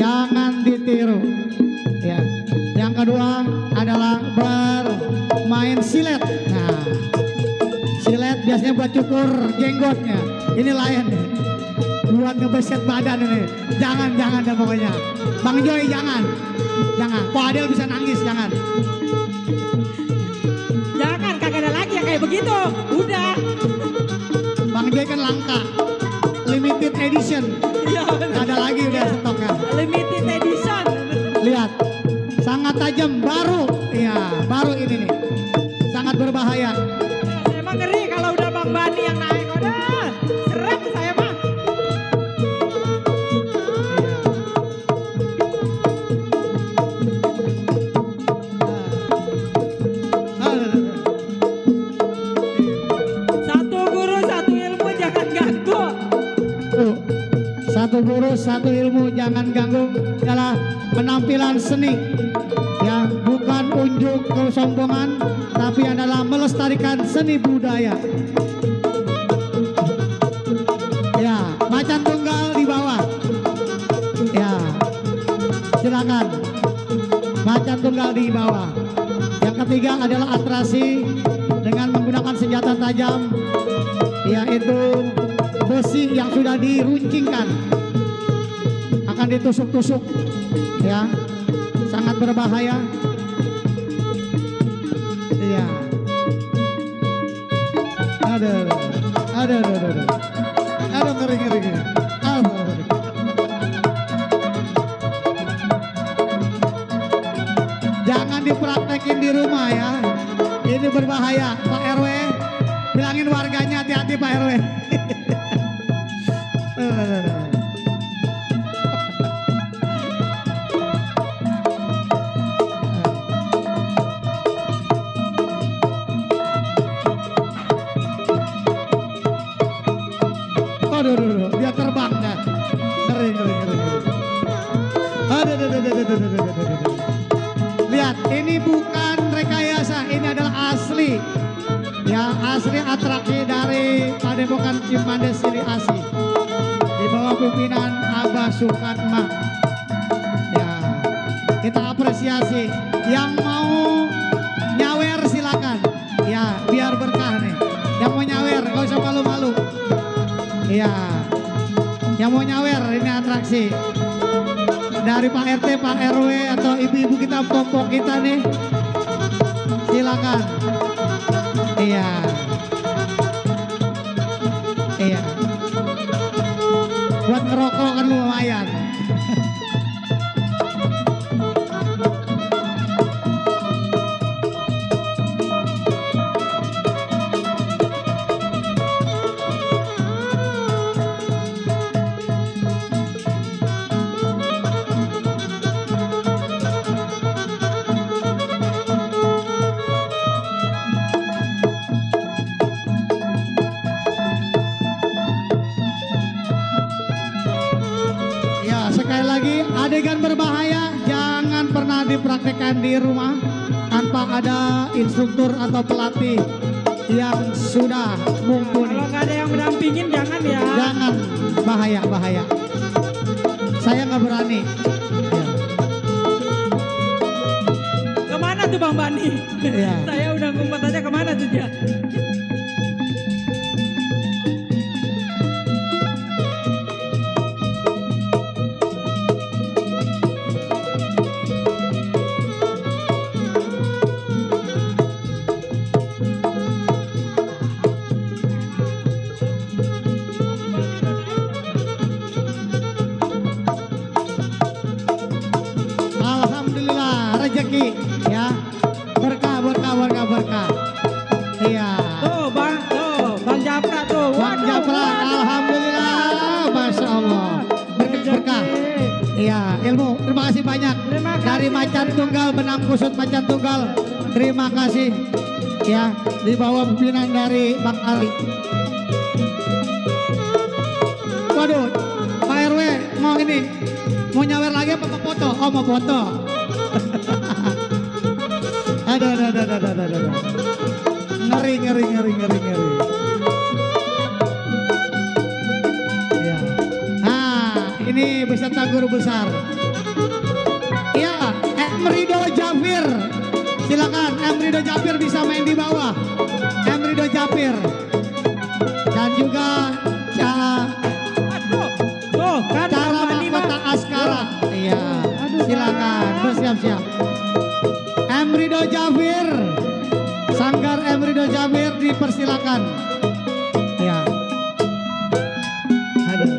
jangan ditiru. Ya, yang kedua adalah bermain silet. Nah, silet biasanya buat cukur jenggotnya. Ini lain nih, buat ngebeset badan ini. Jangan dah pokoknya. Bang Joy jangan. Pak Adel bisa nangis, jangan. Jangan, kagak ada lagi yang kayak begitu. Udah. Bang Joy kan langka, limited edition. Iya. Gak ada lagi udah stoknya. Limited edition. Lihat, sangat tajam, baru. Iya, baru ini nih. Sangat berbahaya. Saya mah ngeri kalau udah Bang Bani yang naik. Udah, serem saya mah. Satu guru, satu ilmu, jangan ganggu. Tuh, satu guru, satu ilmu, jangan ganggu. Adalah penampilan seni yang bukan unjuk kesombongan, tapi adalah melestarikan seni budaya. Ya, macan tunggal di bawah. Ya, silakan. Macan tunggal di bawah. Yang ketiga adalah atraksi dengan menggunakan senjata tajam, yaitu besi yang sudah diruncingkan, akan ditusuk-tusuk. Ya, sangat berbahaya. Iya. Aduh, ngeri. Jangan dipraktekin di rumah ya. Ini berbahaya, Pak RW. Bilangin warganya hati-hati Pak RW. Aduh, dia terbang dah. Ngeri. Aduh. Lihat, ini bukan rekayasa, ini adalah asli. Ya, asli atraksi dari Padepokan Cimande Sili Asih. Di bawah pimpinan Abah Sukatma. Ya, kita apresiasi. Yang mau nyawer silakan. Ya, biar berkah nih. Yang mau nyawer, gak usah malu-malu. Iya, yang mau nyawer ini atraksi dari Pak RT, Pak RW atau ibu-ibu kita, pokok kita nih, silakan. Iya, buat ngerokok kan lumayan. Sekali lagi, adegan berbahaya jangan pernah dipraktekkan di rumah tanpa ada instruktur atau pelatih yang sudah mumpuni. Kalau nggak ada yang mendampingin jangan ya. Jangan, bahaya. Saya nggak berani. Ya. Kemana tuh Bang Bani? Iya. Saya udah ngumpet aja, kemana tuh dia? Tunggal, benang kusut Macan Tunggal. Terima kasih ya, di bawah pimpinan dari Bang Ali. Waduh, Pak RW mau ini, mau nyawer lagi apa mau foto? Oh mau foto. Aduh. Ngeri. Ya. Nah, ini beserta guru besar. Iya, Emrido Jafir. Silakan, Emrido Jafir bisa main di bawah. Emrido Jafir. Dan juga Tuh, kan Cara Bang Bani Mahkota mah. Askara. Iya, silakan bersiap-siap. Emrido Jafir, Sanggar Emrido Jafir dipersilakan. Ya. Aduh.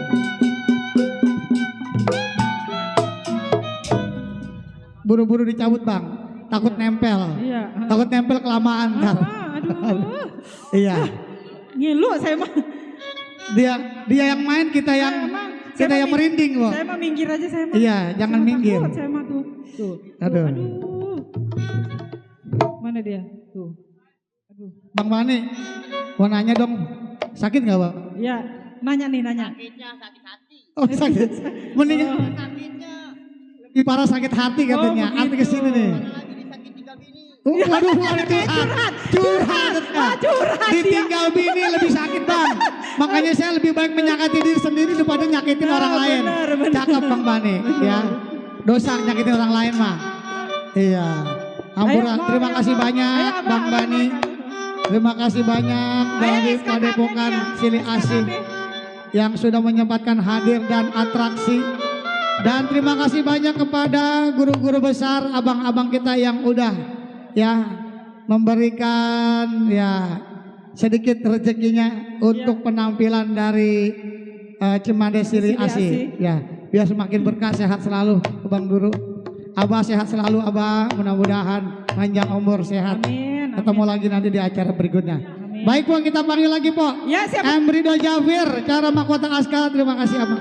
Buru-buru dicabut Bang, takut nempel. Iya. Takut nempel kelamaan ntar. Aduh. Iya. Ngilu saya mah. Dia yang main, kita yang merinding kok. Saya mah minggir aja saya mah. Iya, jangan Saya mah minggir. takut, saya mah tuh. Tuh. Aduh. Mana dia? Tuh. Aduh. Bang Bani, mau nanya dong, sakit nggak Bang? Iya, nanya. Oh sakit, mending lebih parah sakit hati katanya, Oh, arti kesini nih. Waduh, curhat. Ditinggal bini lebih sakit Bang. Makanya saya lebih baik menyakiti diri sendiri daripada nyakitin orang lain. benar. Cakep Bang Bani, ya. Dosa nyakitin orang lain mah. Iya. Ampura, Ayo, terima kasih banyak Ayo, Abang, Bang Bani. Terima kasih banyak dari SKKB Padepokan nya. Sili Asih yang sudah menyempatkan hadir dan atraksi. Dan terima kasih banyak kepada guru-guru besar, abang-abang kita yang udah ya memberikan ya sedikit rezekinya untuk penampilan dari Cimande Sili Sili Asih. Ya, biar semakin berkah, sehat selalu Bang Guru. Abah sehat selalu Abah, mudah-mudahan panjang umur sehat. Amin. Ketemu lagi nanti di acara berikutnya. Amin. Baik Po, kita panggil lagi Po. Ya, siap. Emrido Jafir, Cara Mahkota Askara, terima kasih Abah.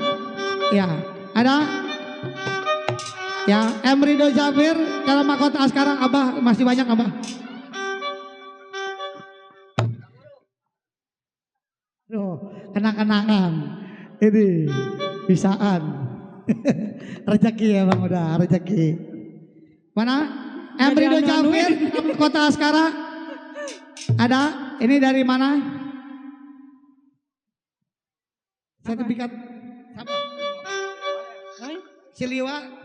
Ya, ada? Ya, Emrido Jafir, Cara Mahkota Askara, Abah masih banyak Abah. Tuh, kenang-kenangan. Ini bisaan. Rezeki ya Bang, udah rezeki. Mana? Emrido Jafir, Kota Askara. Ada? Ini dari mana? Sertifikat siapa? Siliwa.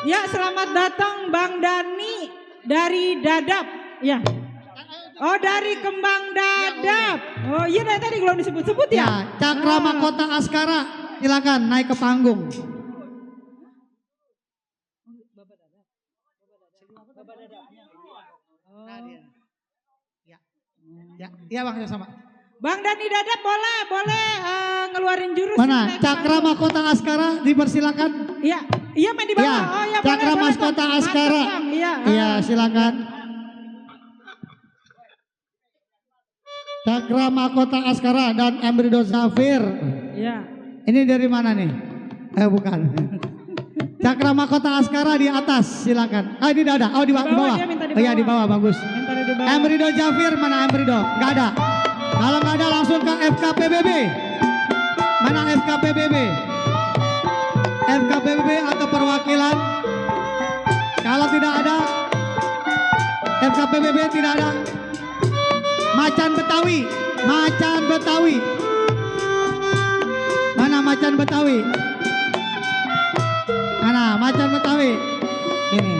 Ya, selamat datang Bang Dani dari Dadap. Ya. Oh, dari Kembang Dadap. Oh iya, dari tadi belum disebut-sebut ya. Ya, Cakra Mahkota Askara, silakan naik ke panggung. Ya Bang, sama. Bang Dani Dadap boleh ngeluarin jurus. Mana? naik ke Cakra panggung. Mahkota Askara dipersilakan. Iya main di bawah. Ya, Oh ya, Cakra boleh, Mahkota Bang. Askara. Mantap, Bang. Iya. Iya, silakan. Cakra Mahkota Askara dan Emrido Zafir. Iya. Ini dari mana nih? Bukan. Cakra Mahkota Askara di atas, silakan. Ini udah ada. Oh di bawah. dia minta di Oh iya di bawah. bawah, bagus. Minta di bawah. Emrido Jafir, mana Emrido? Gak ada. Kalau nggak ada langsung ke FKPBB. Mana FKPBB? FKPBB atau perwakilan? Kalau tidak ada, FKPBB tidak ada. Macan Betawi, Macan Betawi. Mana Macan Betawi? Mana Macan Betawi? Ini.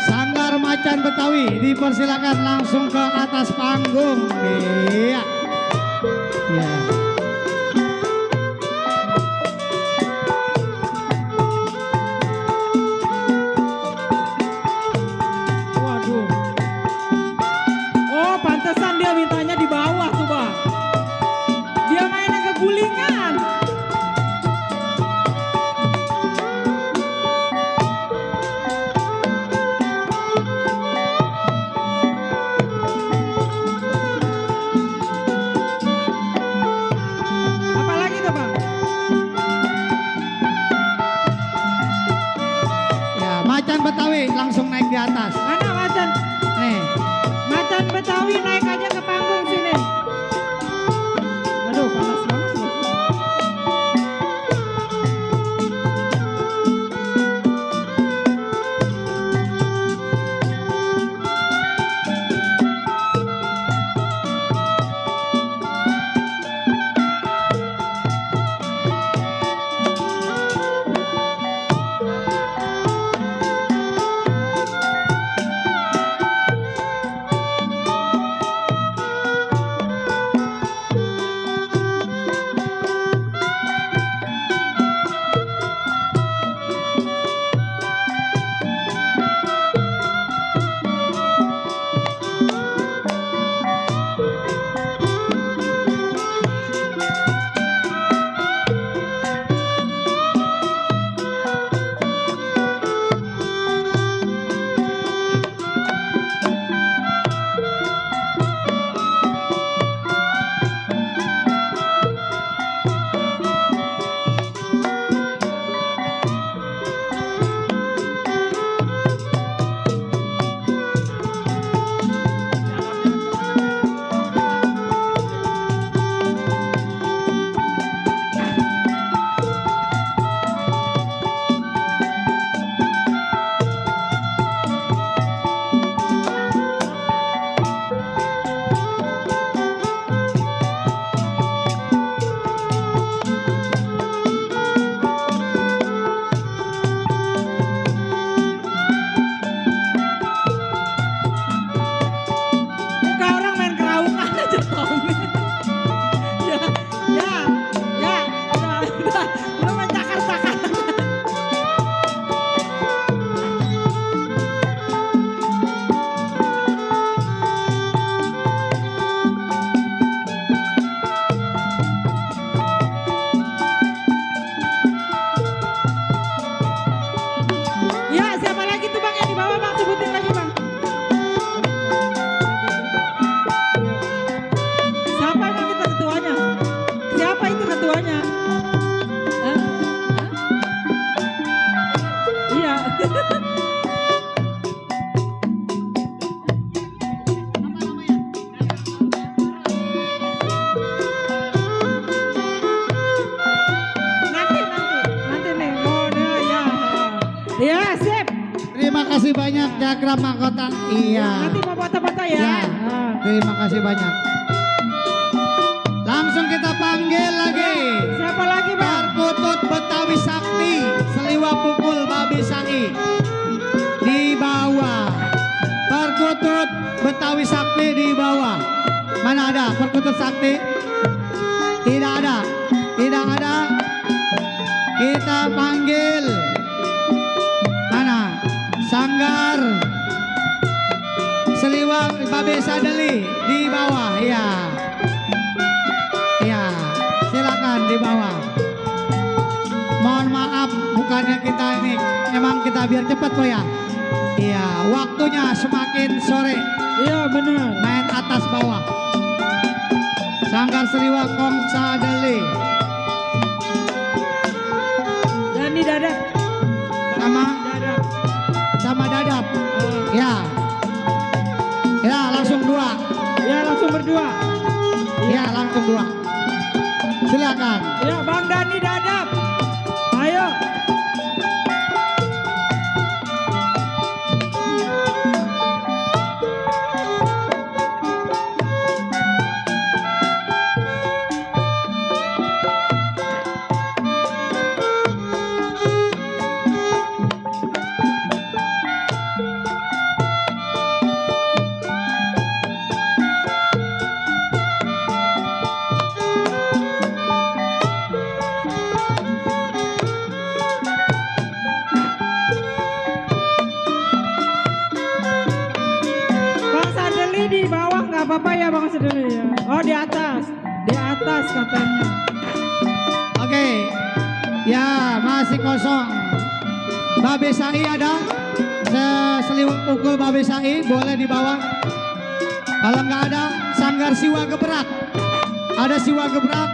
Sanggar Macan Betawi dipersilakan langsung ke atas panggung. Iya. Ya. atas. Mana macan? Nih. Macan Betawi naik aja ke panggung sini. Aduh panas banget. Terima kasih banyak Cakra Mahkota. Iya. Nanti mau foto-foto ya. Ya. Terima kasih banyak. Langsung kita panggil lagi. Siapa lagi Bang? Perkutut Betawi Sakti, Seliwa Pukul Babi Sai. Di bawah. Perkutut Betawi Sakti di bawah. Mana ada Perkutut Sakti? Tidak ada. Tidak ada. Kita panggil. Mana? Sanggar Seliwa Babe Sadeli di bawah. Ya. Ya, silakan di bawah. Mohon maaf, bukannya kita ini, memang kita biar cepat kok ya. Iya, waktunya semakin sore. Iya benar. Main atas bawah. Sanggar Seliwa Kong Sadeli. Dani Dadap. Sama Dadap. sama Dadap. Ya. Ya, langsung dua. Ya langsung berdua. Ya, langsung dua. Silakan. Ya Bang Dani Dadap. Ayo. Di bawah nggak apa-apa ya Bang Seduli ya. Oh di atas katanya. Oke, ya masih kosong. Babe Sai ada? Seliwak Pukul Babe Sai boleh di bawah. Kalau nggak ada, Sanggar Siwa Gebrak. Ada Siwa Gebrak,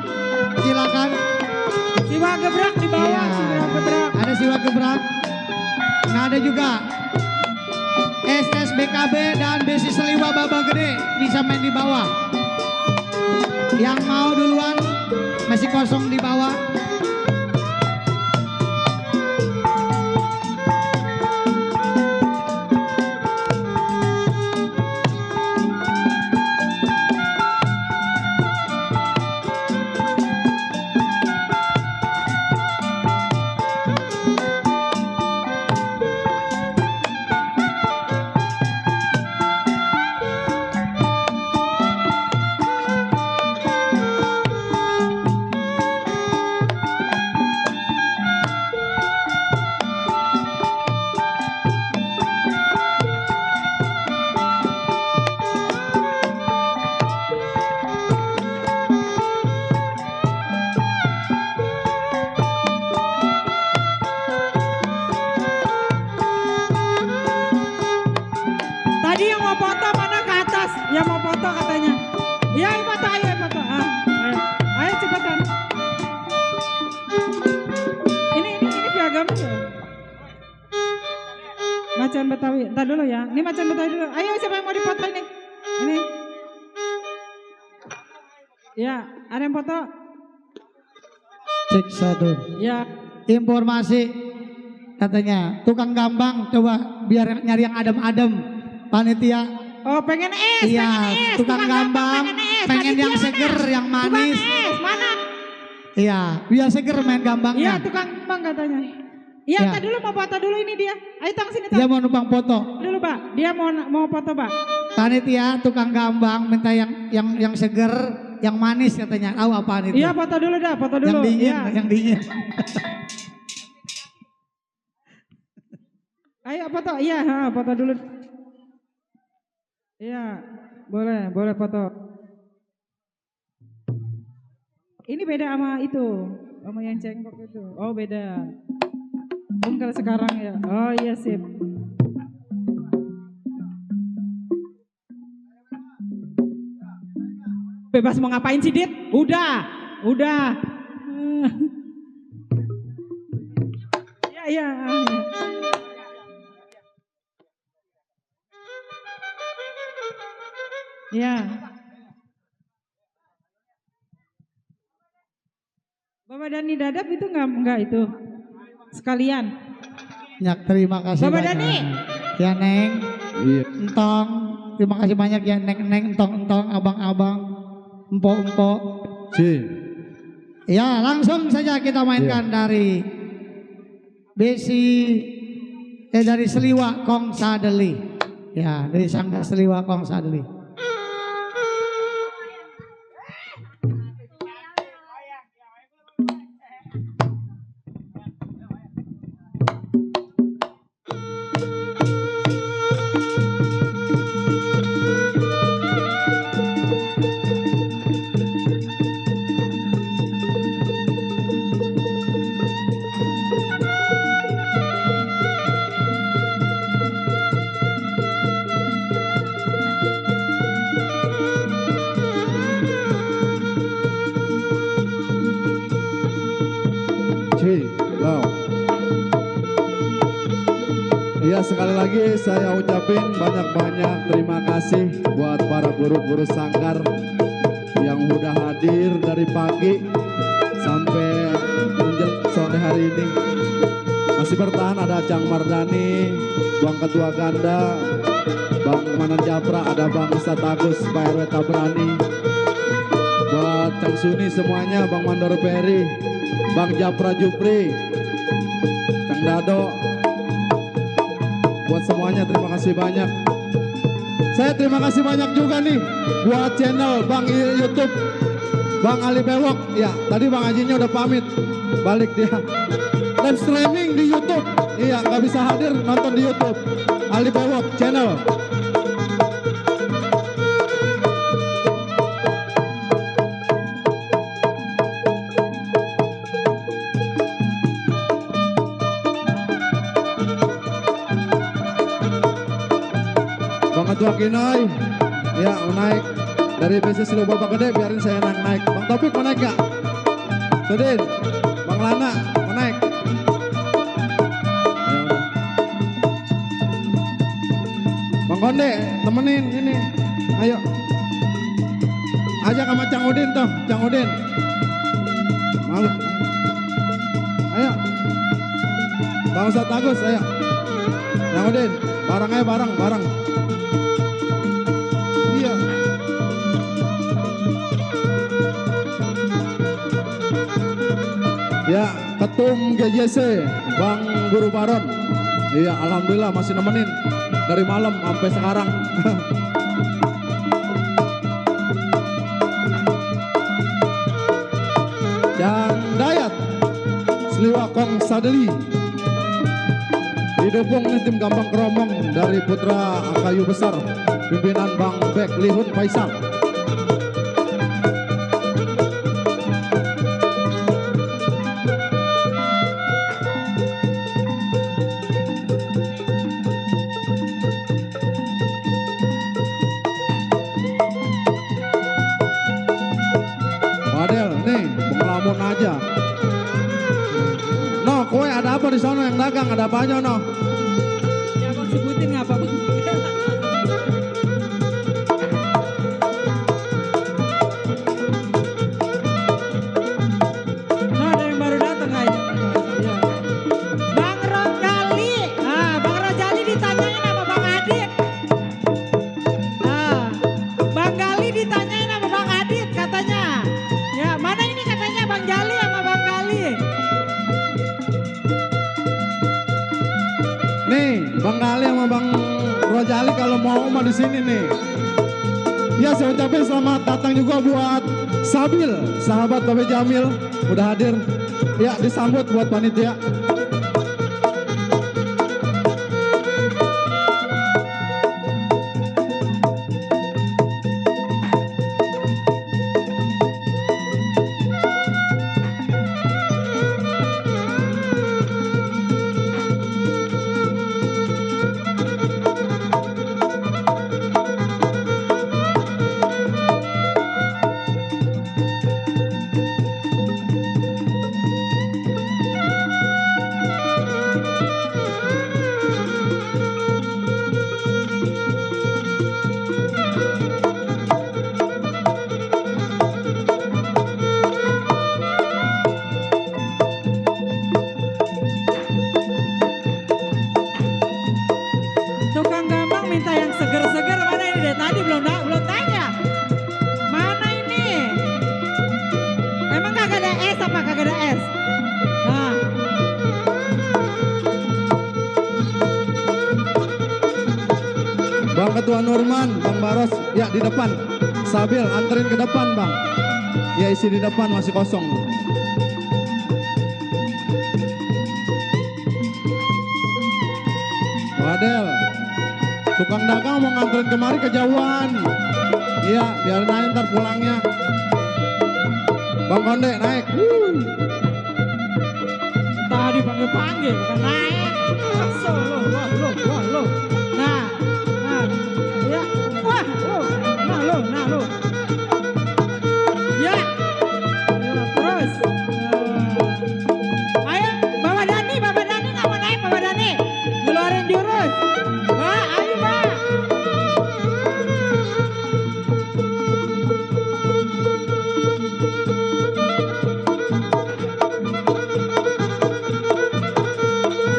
silakan. Siwa Gebrak di bawah. Ya, Siwa Gebrak. ada Siwa Gebrak. Nggak ada juga. BKB dan Besi Seliwa Baba Gede bisa main di bawah. Yang mau duluan masih kosong di bawah. Tadi yang mau foto mana ke atas? Yang mau foto katanya. Ya, ayo foto, ayo foto. Ayo cepetan. Ini piagam ya. Macan Betawi. Entar dulu ya. Ini macan Betawi dulu. Ayo siapa yang mau dipoto ini? Ini. Ya, ada yang foto? Cek satu. Ya. Informasi katanya tukang gambang coba biar nyari yang adem-adem. Panitia. Oh, pengen es, Iya, pengen es. tukang gambang, pengen yang seger, yang manis. Tukang es, mana? Iya, biar seger main Iya, gambangnya. tukang gambang katanya. Iya, Ya. tadi dulu mau foto dulu ini dia. Ayo tang sini tang. Dia mau numpang foto. Dulu, Pak. Dia mau foto, Pak. Panitia tukang gambang minta yang seger, yang manis katanya. Tahu apaan itu? Iya, foto dulu dah, foto dulu. Yang dingin, Iya. yang dingin. Ayo foto. Iya, foto dulu. Iya, boleh foto. Ini beda sama itu, sama yang cengkok itu. Oh, beda. Bungkel sekarang ya. Oh iya sip. Bebas mau ngapain sih, Dit? Udah. Iya. Ya. Bapak Dani Dadap itu enggak itu sekalian. Ya, terima kasih Bapak banyak. Dani. Ya Neng, Iya. Entong, terima kasih banyak ya Neng, Entong, abang-abang, empok. Si. Ya, langsung saja kita mainkan dari dari Seliwa Kong Sadeli. Ya, dari Sangga Seliwa Kong Sadeli. Ya, sekali lagi saya ucapin banyak-banyak terima kasih buat para guru-guru sanggar yang udah hadir dari pagi sampai menjelang sore hari ini. Masih bertahan ada Cang Mardani, Bang Ketua Ganda, Bang Manan Japra, ada Bang Ustadz Agus, Pak RW Tabrani, buat Cang Suni semuanya, Bang Mandor Peri, Bang Japra Jupri, Cang Dado, buat semuanya terima kasih banyak. Saya terima kasih banyak juga nih buat channel Bang YouTube Bang Ali Bewok. Ya, tadi Bang Hajinya udah pamit balik dia. Live streaming di YouTube. Iya, nggak bisa hadir nonton di YouTube. Ali Bewok channel. Bang Ketua Kinoy, ya mau naik dari bisnis lu Bapak Gede, biarin saya naik. Bang Taufik mau naik gak? Sudin, Bang Lana mau naik? Ya udah. Bang Konde, temenin ini. Ayo. Ajak sama Cang Udin tuh, Cang Udin. Malu. Ayo. Bang Ustadz Agus, ayo. Cang Udin, bareng aja, bareng. Iya. Ya, Ketum GJC, Bang Guru Baron. Iya, alhamdulillah masih nemenin dari malam sampai sekarang. Cang Dayat, Sliwakong Sadeli. Didukung nih tim Gampang Keromong dari Putra Kayu Besar, pimpinan Bang Bek Lihun Faisal. Padel nih, ngelamun aja. No, kowe ada apa di sana yang dagang? Ada apa aja, no? Ya bang sebutin nggak apa bang? Nah, ada yang baru datang kayaknya. Ya. Bang Rojali, Bang Rojali ditanyain sama Bang Adit. Bang Gali ditanyain sama Bang Adit katanya. Ya, mana ini katanya Bang Jali sama Bang Gali. Nih, Bang Gali sama Bang Rojali kalau mau mah di sini nih. Ya, saya ucapin selamat datang juga buat Sabil, sahabat Babe Jamil, udah hadir. Ya, disambut buat panitia. Tukang Gampang minta yang seger-seger, mana ini dari tadi belum tanya. Mana ini? Emang kagak ada es apa kagak ada es? Nah, Bang Ketua Nurman, Bang Baros, ya di depan. Sabil, anterin ke depan, Bang. Ya, isi di depan masih kosong. Wadel, tukang dagang mau nganterin kemari kejauhan. Iya, biarin aja ntar pulangnya. Bang Konde, naik. tadi panggil-panggil bukan naik. Masuk lo. Nah, ya, wah lo, nah lo. Ya, terus. Ayo, Bapak Dani nggak mau naik, Bapak Dani. Ngeluarin jurus. Ayo, Pak.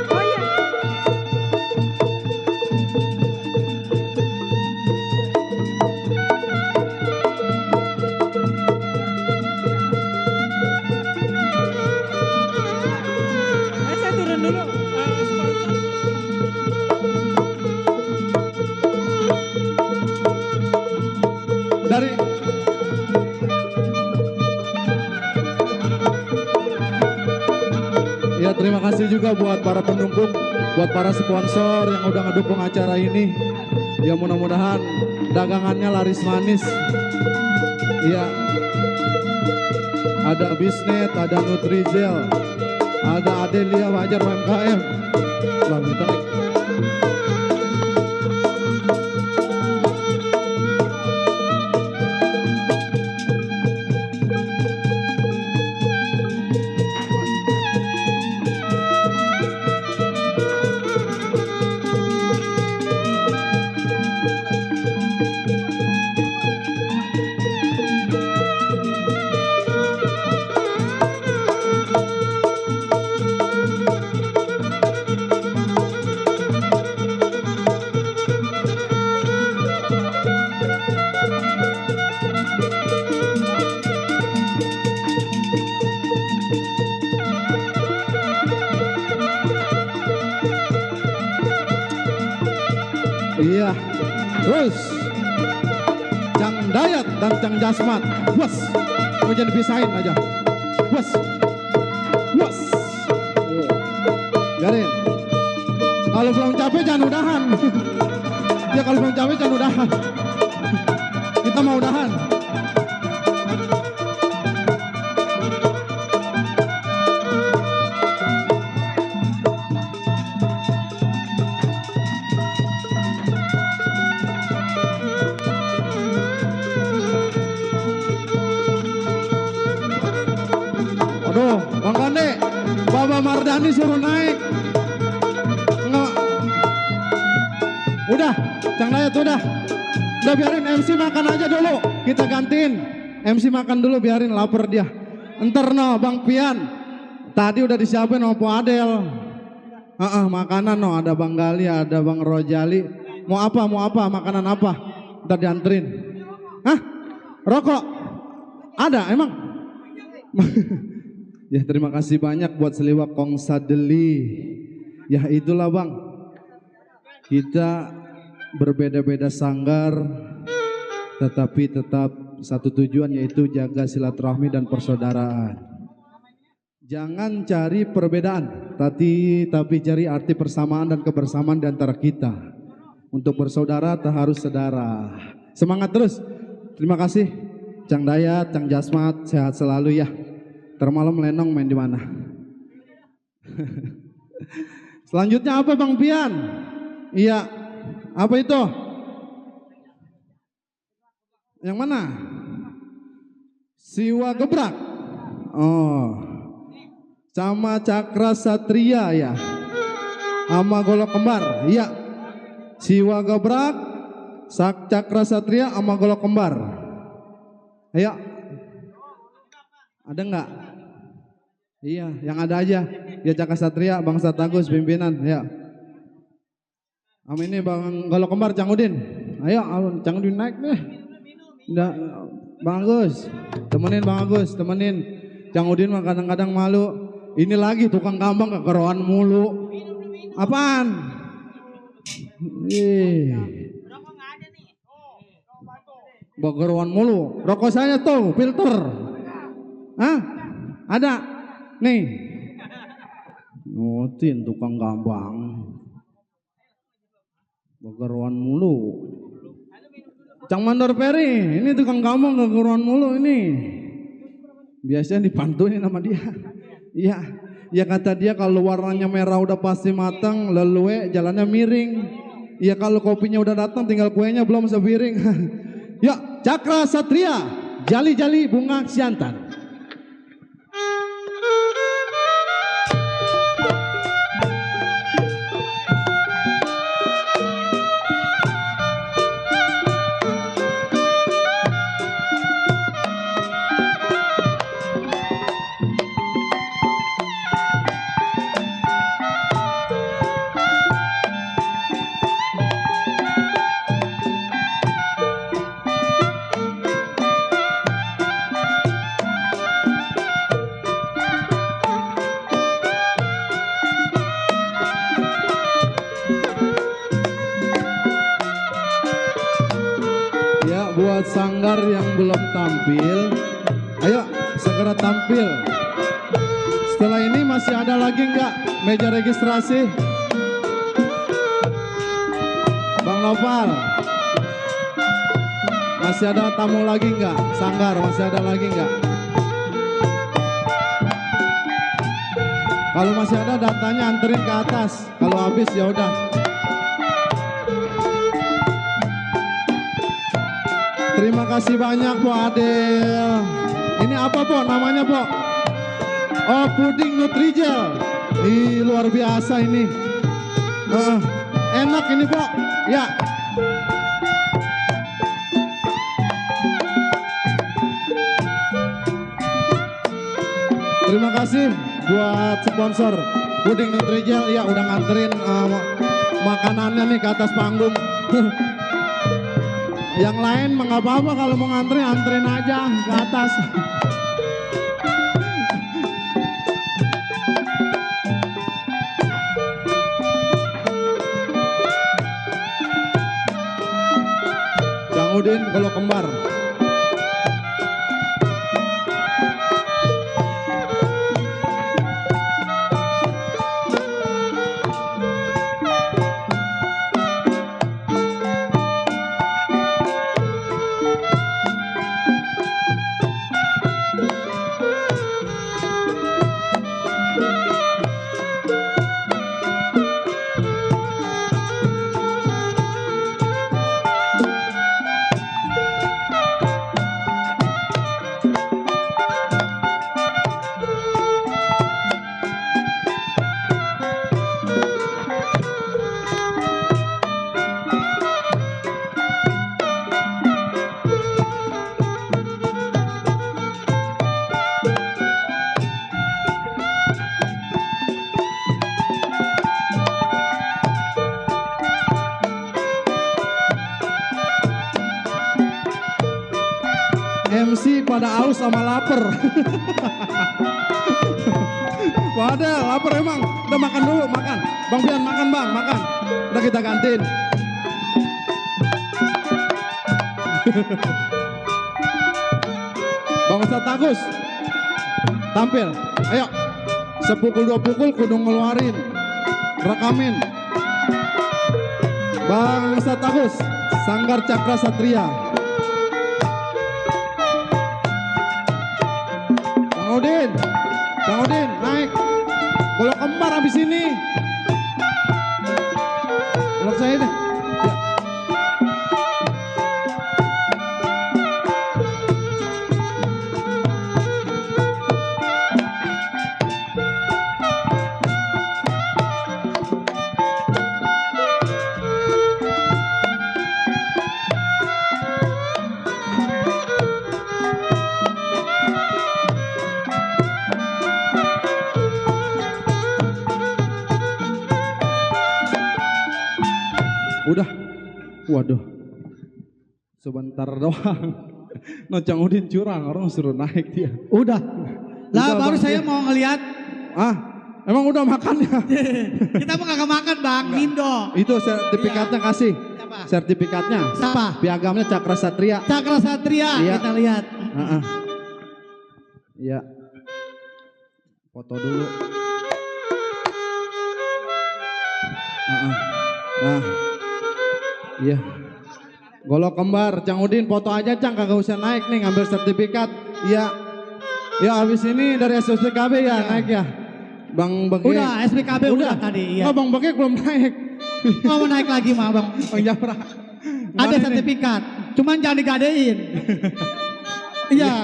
Oh iya. Saya turun dulu. Sponsor. Dari ya, terima kasih juga buat para pendukung, buat para sponsor yang udah ngedukung acara ini. Ya, mudah-mudahan dagangannya laris manis. Iya, ada Bisnet, ada Nutrizel, ada Adelia Wajar UMKM. Bang, kita naik. Terus Cang Dayat dan Cang Jasmat. Bos, mau jangan dipisahin aja. Bos, bos. Biarin. Kalau belum capek jangan udahan. Ya kalau belum capek jangan udahan. Kita mau udahan. Aduh, Bang Konde, Bapak Mardani suruh naik. Enggak. Udah, Cang Dayat udah. Udah biarin MC makan aja dulu. Kita gantiin. MC makan dulu biarin lapar dia. Entar no Bang Pian. Tadi udah disiapin sama Po Adel. Makanan no, ada Bang Gali, ada Bang Rojali. Mau apa? Makanan apa? Ntar dianterin. Hah? Rokok? Ada emang? Ya terima kasih banyak buat Seliwak Kongsa Deli. Ya itulah Bang. Kita berbeda-beda sanggar, tetapi tetap satu tujuan, yaitu jaga silaturahmi dan persaudaraan. Jangan cari perbedaan, tapi cari arti persamaan dan kebersamaan di antara kita. Untuk bersaudara tak harus sedara. Semangat terus. Terima kasih Cang Dayat, Cang Jasmat, sehat selalu ya. Termalam lenong main di mana? Selanjutnya apa Bang Pian? Iya, apa itu? Yang mana? Siwa Gebrak. Oh, sama Cakra Satria ya. Sama Golok Kembar. Iya. Siwa Gebrak, Cakra Satria sama Golok Kembar. Ayo. Ada enggak? Iya, yang ada aja. Ya Cakra Satria, Bang Satagus pimpinan, ya. Ini Bang Golok Kembar, Cang Udin. Ayo, Cang Udin naik deh. Nggak, Bang Agus, temenin Bang Agus, temenin. Cang Udin mah kadang-kadang malu. Ini lagi tukang gambang kekeroan mulu. Apaan? Kekeroan mulu. Rokok saya tuh, filter. Hah? Ada? Nih. Ngotin tukang gambang. Kekeroan mulu. Cang Mandor Peri, ini tukang gambang kekeroan mulu ini. Biasanya dipantuin sama dia. Iya, ya kata dia kalau warnanya merah udah pasti matang, lelue jalannya miring. Iya kalau kopinya udah datang tinggal kuenya belum sepiring. Ya, Cakra Satria, Jali-jali bunga siantan. Buat sanggar yang belum tampil, ayo segera tampil. Setelah ini masih ada lagi nggak meja registrasi? Bang Noval, masih ada tamu lagi nggak? Sanggar masih ada lagi nggak? Kalau masih ada datanya anterin ke atas. Kalau habis ya udah. Terima kasih banyak Po Adel. Ini apa Po namanya Po? Oh puding Nutrijel. Ih luar biasa ini. Enak ini Po. Ya. Terima kasih buat sponsor puding Nutrijel. Ya udah nganterin makanannya nih ke atas panggung. Yang lain mah nggak apa-apa kalau mau anterin aja ke atas. Cang Udin, Golok Kembar. MC pada aus sama lapar. Wadah, lapar emang. Udah makan dulu, makan. Bang Pian makan bang, makan. Udah kita gantiin. Bang Ustadz Agus, tampil. Ayo, sepukul dua pukul kudu ngeluarin. Rekamin. Bang Ustadz Agus, Sanggar Cakra Satria. Bang Udin, naik. Golok Kembar habis ini. Golok saya deh. Ya. Udah, waduh, sebentar doang. No, Cang Udin curang, orang suruh naik dia. Udah. Lah Udah, baru Bang, saya dia. mau ngelihat. Ah, emang udah makan ya? Kita mau kagak makan bang, Nindo. Itu sertifikatnya kasih. Siapa? Sertifikatnya. Siapa? Piagamnya Cakra Satria. Cakra Satria, Iya. kita lihat. Iya. Foto dulu. Nah. Iya. Golok Kembar, Cang Udin foto aja Cang, kagak usah naik nih ngambil sertifikat. Iya. Ya habis ini dari SPKB ya naik ya. Bang Bege. Udah, SPKB udah tadi. Iya. Oh, Bang Bege belum naik. Mau naik lagi mah bang. Bang Japra. Ada Gimana nih? sertifikat, cuman jangan digadein. Iya.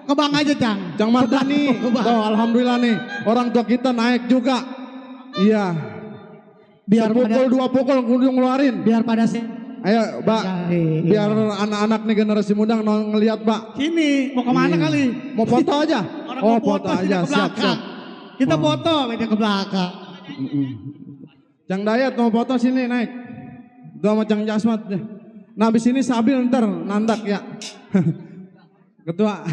Ke bank aja Cang. Cang Mardani. Ke bank. Tuh, alhamdulillah nih. Orang tua kita naik juga. Iya. Biar Sepukul pada, dua pukul kudu ngeluarin. biar pada sih. Ayo, Mbak. Iya. Biar anak-anak nih generasi muda ngelihat, Mbak. Sini, mau kemana Iya. kali? Mau foto aja? Orang Oh, mau foto sini aja. ke Siap, belakang. siap. Kita Oh. foto, beda ke belakang. Cang Dayat mau foto sini naik. Tuh sama Cang Jasmat. Nah, habis ini Sabil ntar nandak ya. Ketua.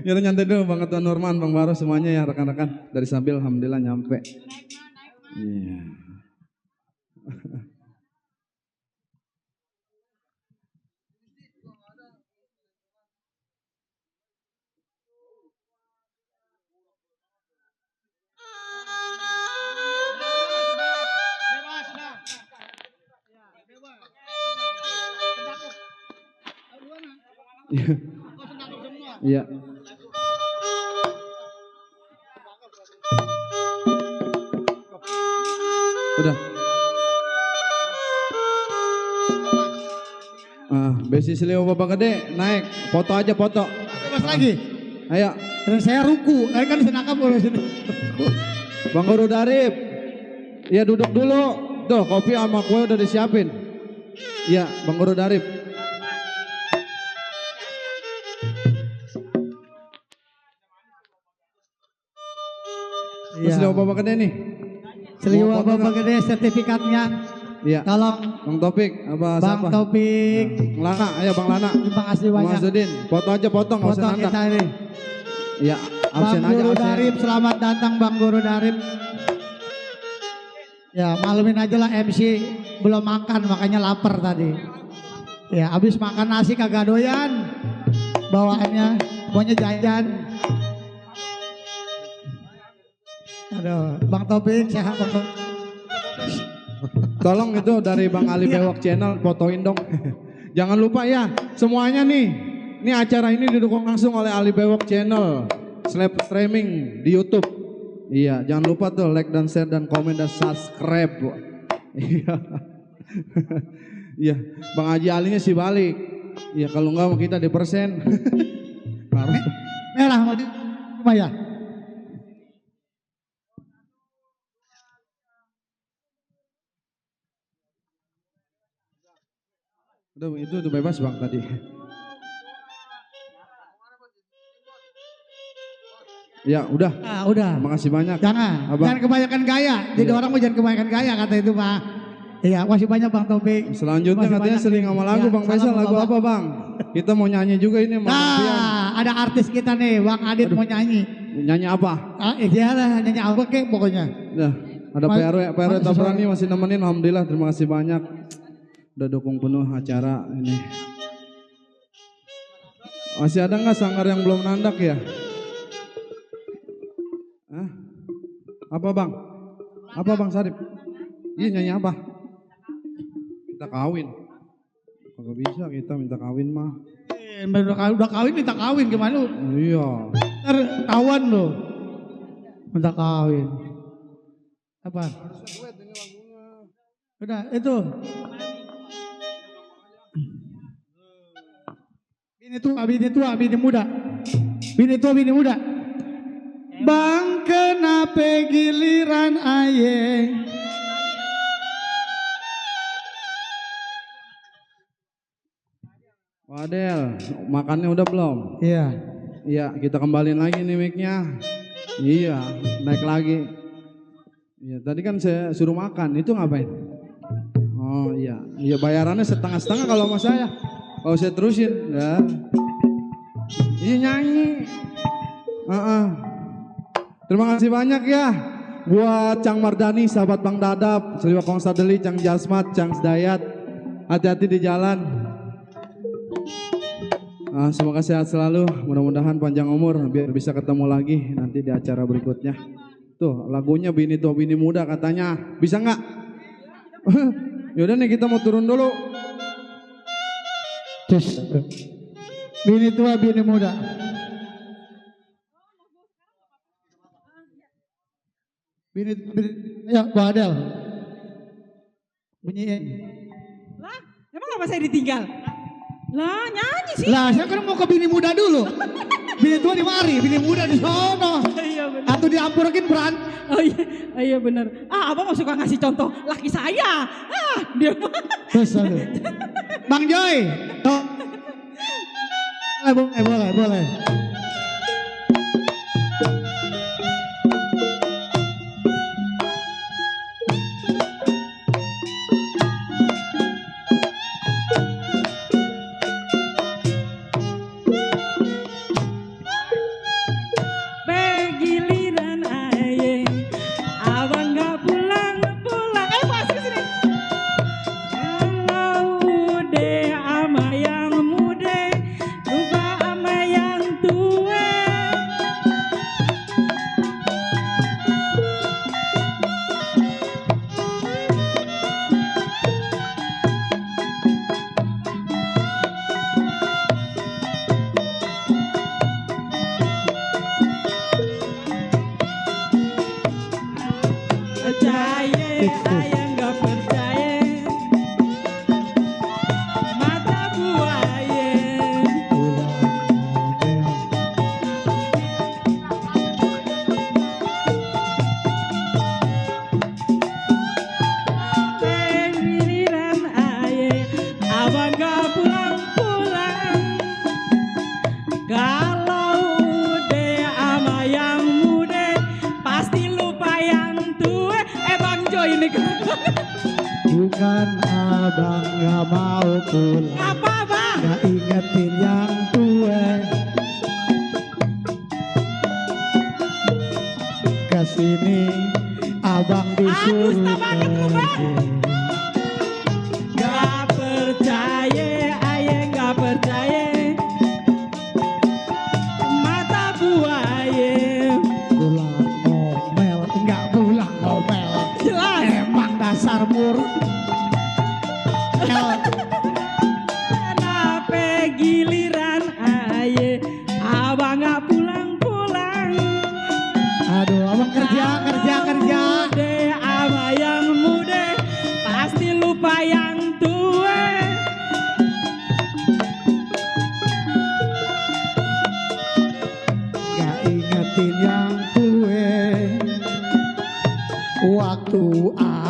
Ya udah nyantai dulu Bang Ketua Nurman, Bang Baru semuanya ya rekan-rekan dari Sabil alhamdulillah nyampe. Iya. Iya. Iya. Udah. Besi Silio Bapak Gede naik, foto aja foto. Mas lagi. Ayo, Dan saya ruku, kan senakap kalau sini. Bang Guru Darip. Iya duduk dulu. Tuh kopi sama kue udah disiapin. Iya, Bang Guru Darip. Iya. Silio Bapak Gede nih. Seliwa Mau foto Bapak Gede sertifikatnya. Iya. Tolong Bang Topik apa Bang siapa? Taufik. Bang Lana, ayo Bang Lana. Terima kasih Bang banyak. Azudin, foto aja foto nggak usah Foto nandak. kita ini. Iya, Bang absen aja Guru absen. Darip, selamat datang Bang Guru Darip. Ya, malumin aja lah MC belum makan makanya lapar tadi. Ya, abis makan nasi kagak doyan. Bawaannya, pokoknya jajan. Aduh, Bang Topik, sehat Bang Topik. Tolong itu dari Bang Ali Bewok Channel fotoin dong. Jangan lupa ya, semuanya nih. Ini acara ini didukung langsung oleh Ali Bewok Channel. Live streaming di YouTube. Iya, jangan lupa tuh like dan share dan komen dan subscribe. Iya. Iya, Bang Haji Alinya sih balik. Iya, kalau enggak kita di persen. Merah mau di ya. Udah, itu bebas Bang tadi. Ya udah. Ah, udah. Makasih banyak. Jangan, Abang. jangan kebanyakan gaya. Jadi Iya. orang mau jangan kebanyakan gaya kata itu Pak. Iya, masih banyak Bang Topik. Selanjutnya Masih katanya banyak sering nih. sama lagu Ya, Bang Faisal, salam lagu Bapak. apa Bang? Kita mau nyanyi juga ini Bang Pian. Nah, ada artis kita nih, Bang Adit mau nyanyi. Nyanyi apa? Ah, iya lah, nyanyi apa kek pokoknya. Nah, ada Mas- PRW Mas- Tabrani masih nemenin, alhamdulillah terima kasih banyak. Udah dukung penuh acara ini. Masih ada nggak sanggar yang belum nandak ya? Hah? Apa Bang? Apa Bang Sarip? Iya nyanyi apa? Kita kawin. Kagak bisa kita minta kawin mah. Udah kawin minta kawin gimana lu? Iya. Ntar tawan lo. Minta kawin. Apa? Udah itu. Bini tua, bini muda. Bini tua, bini muda. Bang kenapa giliran aye? Wadel, makannya udah belum? Iya. Iya, kita kembaliin lagi nih mic-nya. Iya, naik lagi. Iya, tadi kan saya suruh makan, itu ngapain? Oh iya, iya bayarannya setengah-setengah kalau sama saya. Kalau saya terusin, ya. Iya nyanyi. Terima kasih banyak ya buat Cang Mardani, sahabat Bang Dadap, Seliwak Kong Sadeli, Cang Jasmat, Cang Sedayat. Hati-hati di jalan. Semoga sehat selalu, mudah-mudahan panjang umur biar bisa ketemu lagi nanti di acara berikutnya. Tuh lagunya Bini Tua Bini Muda katanya, bisa nggak? Yaudah nih kita mau turun dulu. Terus. Bini tua, bini muda. Bini ya Pak Adel. Bunyiin. Lah, emang apa saya ditinggal? Lah, nyanyi sih. Lah, saya kan mau ke bini muda dulu. Bini tua di mari, bini muda di sono. Iya benar. Atau diampurin beran. Iya benar. Abang mau suka ngasih contoh laki saya. Dia Terus aduh. Bang Joy. Toh. Boleh. Begiliran aye, abang gak pulang-pulang. Masuk ke sini. Kalau ude ama yang muda, lupa ama yang tua. Percaya, ayang gak percaya. Mata buaya. Begiliran aye, abang gak pulang-pulang. Kalau udah ama yang muda, pasti lupa yang tua. Bang Joy ini Bukan abang gak mau pulang. apa bang? Gak ingetin yang tua. Kesini abang disuruh dusta banget lu, Bang. pergi. Gak percaya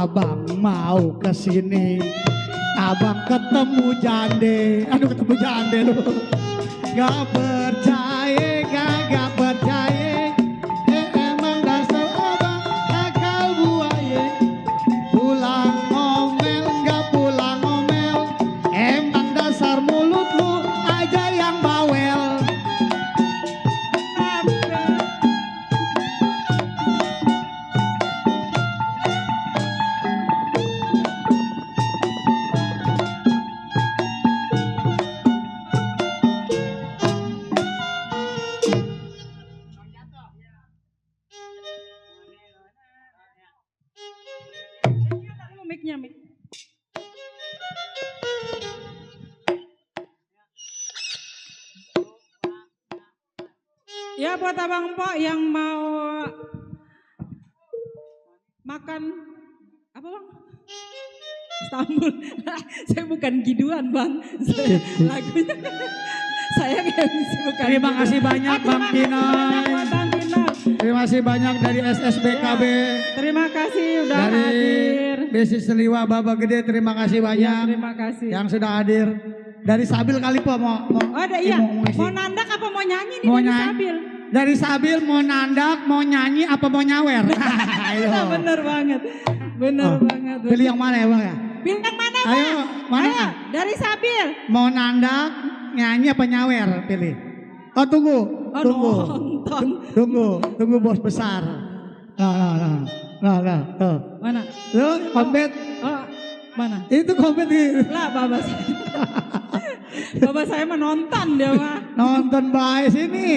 abang mau kesini, abang ketemu jande. Aduh, ketemu jande lu. Gak percaya, gak percaya. Emang dasar abang akal buaya. Pulang ngomel, gak pulang ngomel. Emang dasar mulut lu aja yang bawel. Mic-nya, mic. Ya buat abang Mpok yang mau makan apa bang? Istanbul. Saya bukan giduan bang. Lagunya saya bukan. Terima kasih banyak Bang Kinoy. Bang Kinoy. Terima kasih banyak dari SSBKB. Terima kasih udah Dari hadir. Desi Seliwa Baba Gede, terima kasih Ya, banyak terima kasih. yang sudah hadir. Dari Sabil kali po mau ada iya. ngisi. Mau nandak apa mau nyanyi nih Mau dari nyanyi. Sabil? Dari Sabil mau nandak, mau nyanyi apa mau nyawer? Ayo. Bener banget. Bener Oh, banget. pilih yang mana ya Bang ya? Pilih yang mana bang? Ayo, mana? Ayo, dari Sabil. Mau nandak, nyanyi apa nyawer? Pilih. Oh tunggu, Oh, tunggu, nonton. tunggu bos besar. Nah, tuh. Mana? Tuh, kompet. Oh, mana? Itu kompet Lah bapak saya. Bapak saya menonton dia mah. nonton baik sini.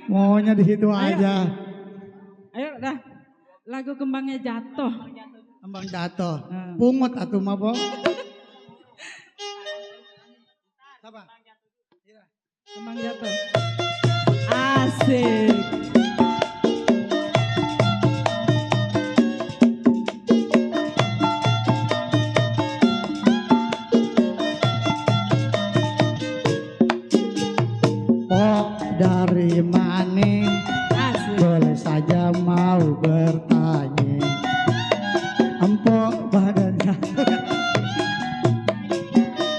Maunya di situ aja. Ayo dah. Lagu Kembangnya Jatuh. Kembang jatuh. Nah. Pungut atuh mah, Bo. Apa? Kembang Jatuh. Asik. Oh, dari mana? Asik. Boleh saja mau bertanya. Empok badannya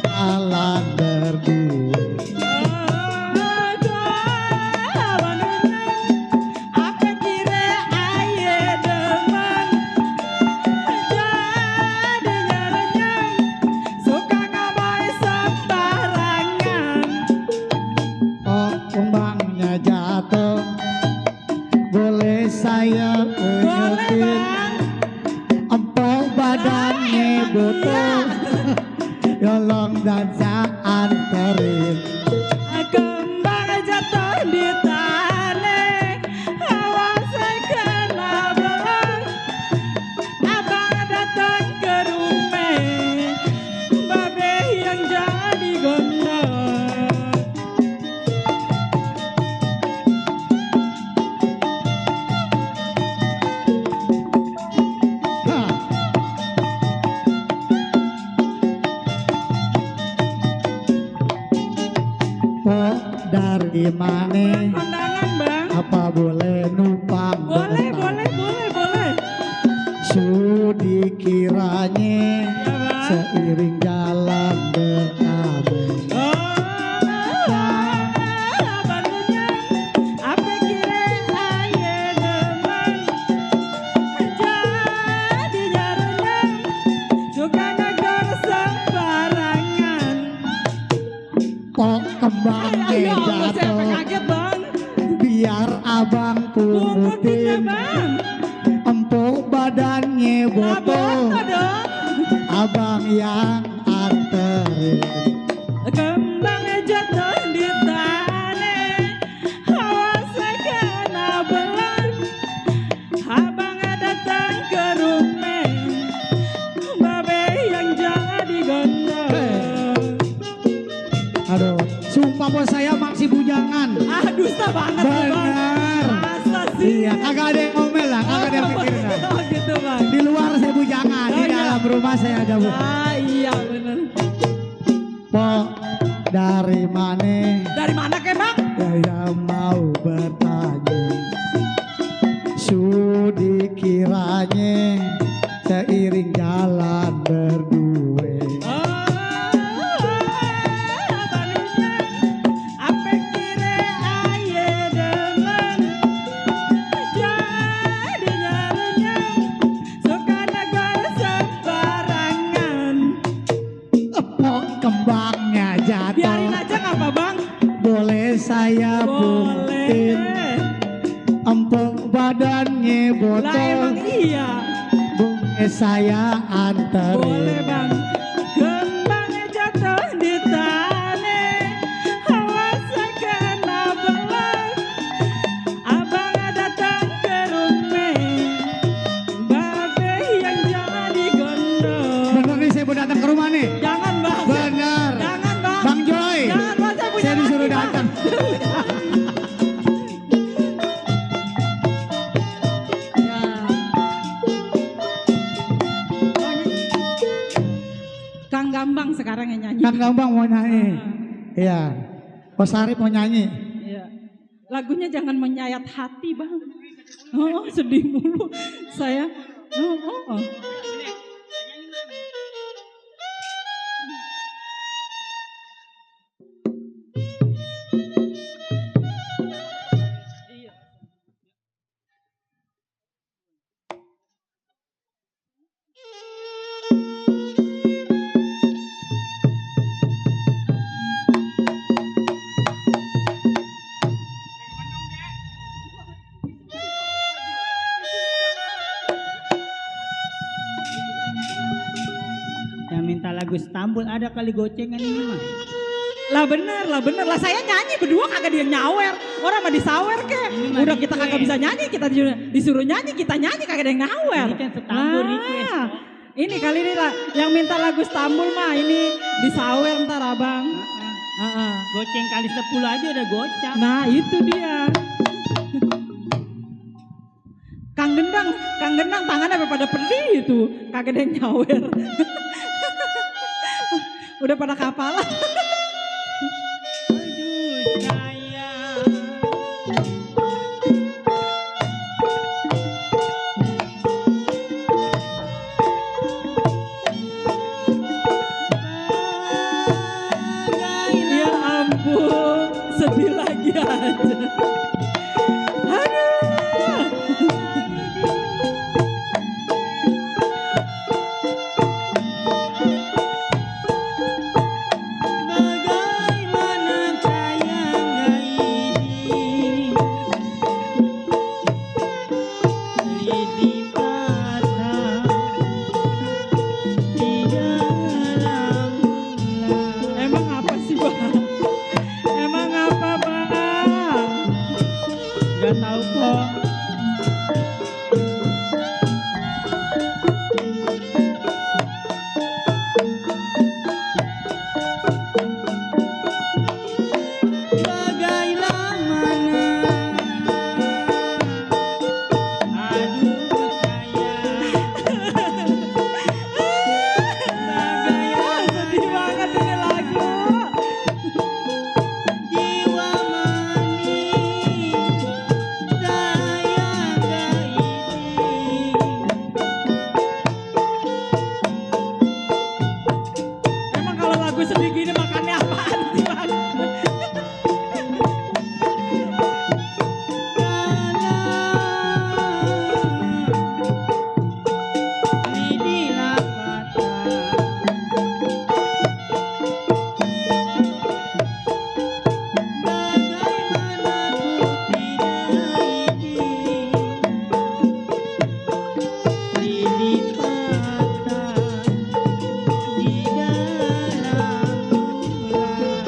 alam berdua. Apa kira aye demen jadinya renyang suka ngabai sembarangan. Oh, kembangnya jatuh. Boleh saya Boleh ingetin. bang. Empok badannya butuh. Yolong dan saya anterin. Kembang jatuh di tanah, awas kena belang. Abang datang ke rumah, babe yang jadi gondok. Hah. Pok dari mana? Kondangan bang. Apa boleh numpang? Boleh, bentar? boleh, boleh, boleh. Sudi kiranya Ya bang. seiring jalan berkabar. Barunya apa kira aye demen jadinya renyang suka negor sembarangan. Pok kembangnya Ayo Allah saya jatuh. kaget bang. Biar abang Pungutin ya pungutin. bang. Empuk badannya Nah botol. boto dong. Abang yang anterin. Kembang jatuh di tanah, awas kena belang. Abang datang ke rumah, babe yang jadi gondok. Aduh, sumpah bos saya masih bujangan. Ah dusta banget tuh, bang. Bener. Masa sih? Iya, kagak ada yang ngomel lah, kagak ada yang pikirin lah. Oh gitu bang. Di luar saya bujangan, di Oh, iya. dalam rumah saya ada bu. Ah iya bener. Pok dari mana? Dari mana ke bang? Saya mau bertanya. Sudi kiranya seiring Kembangnya Biarin jatuh. aja nggak apa bang? Boleh saya buktiin. Boleh. Empuk badannya Lah botol. emang iya. Boleh saya anterin. Boleh bang. Kembangnya jatuh di tanah, awas kena belas. Abang datang ke rumah, babe yang jadi gondok. Bener nih saya mau datang ke rumah nih. Jangan bang. Bener. Jangan bang. Bang Joy. Jangan bang, saya punya Saya disuruh laki, Bang. datang. Ya. Oh, Kang Gambang sekarang yang nyanyi. Kang Gambang mau nyanyi. Iya. Bos Arif mau nyanyi. Iya. Lagunya jangan menyayat hati bang. Oh, sedih mulu. Saya. Oh. Yang minta lagu Istanbul ada kali gocengan ini mah. Lah bener lah saya nyanyi berdua kagak dia nyawer. Orang mah disawer ke. Ini mah Udah kita request. kagak bisa nyanyi, kita disuruh nyanyi, kita nyanyi kagak ada yang nyawer. Ini kan Istanbul request, kok. Ini kali ini lah yang minta lagu Istanbul mah ini disawer ntar abang. Heeh. Goceng kali 10 aja udah gocap. Nah itu dia. Kang Gendang tangannya sampai pada pedih itu, kagak ada yang nyawer. Udah pada kapalan. Aduh sayang. Ya ampun, sedih lagi aja. Aduh. Bagaimana sayang ini lidi patah di dalam bulan. Emang apa sih bang? Emang apa bang? Gak tahu kok. Bagaimana? Aduh sayang. Sedih banget ini lagu. Jiwa manis sayang ini. Emang kalau lagu sedih gini makannya apaan sih bang? Lidilah patah. Bagaimana ku tidak ini lidi patah di dalam bulan.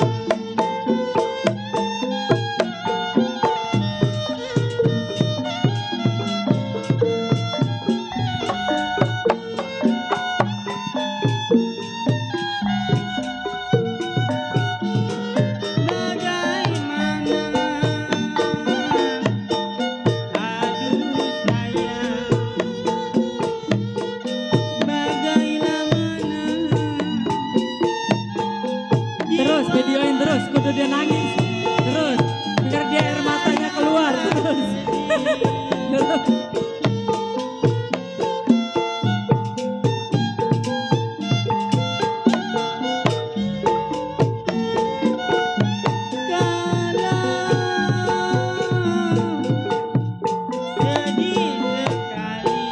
Bagaimana? Aduh sayang. Bagaimana? Terus videoin terus, kudu dia nangis. Terus, biar dia air matanya keluar terus. Terus. Sedih sekali.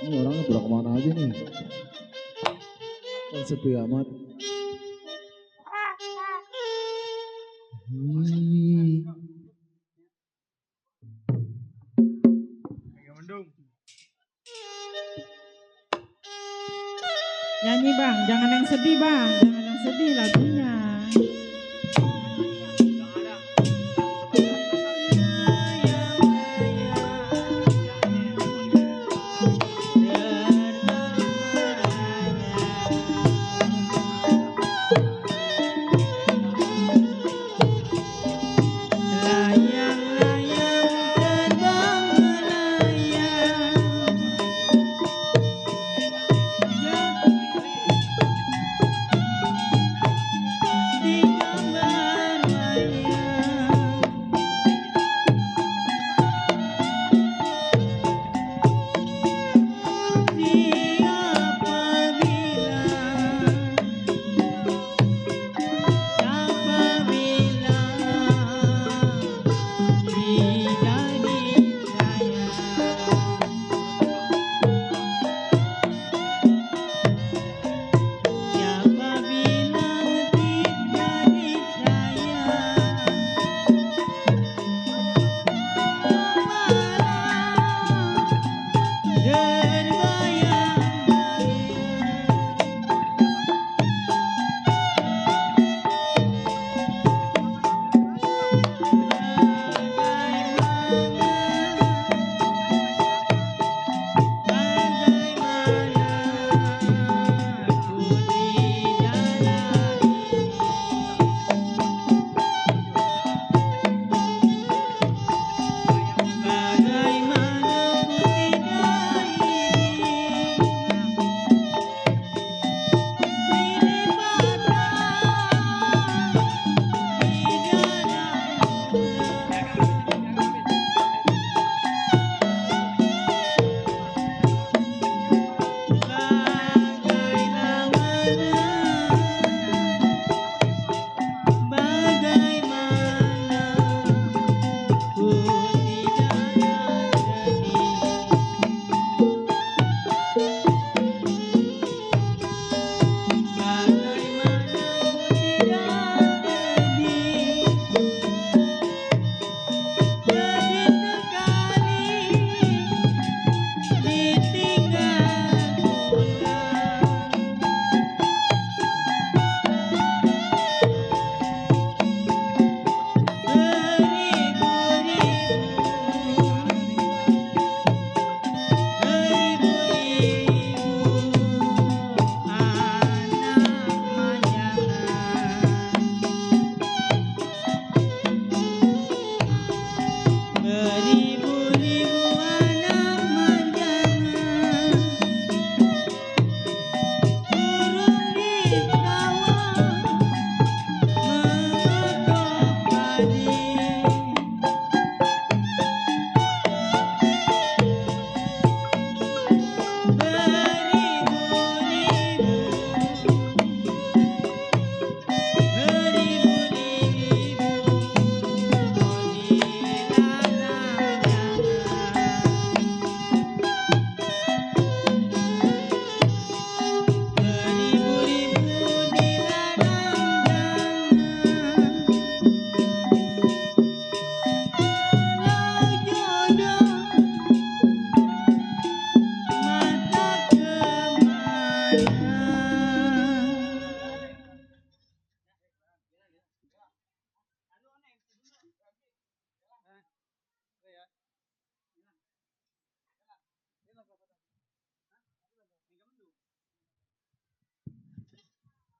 Ini orangnya pada kemana aja nih? Kan sepi amat. Hmm. Nyanyi bang, jangan yang sedih bang, jangan yang sedih lagunya.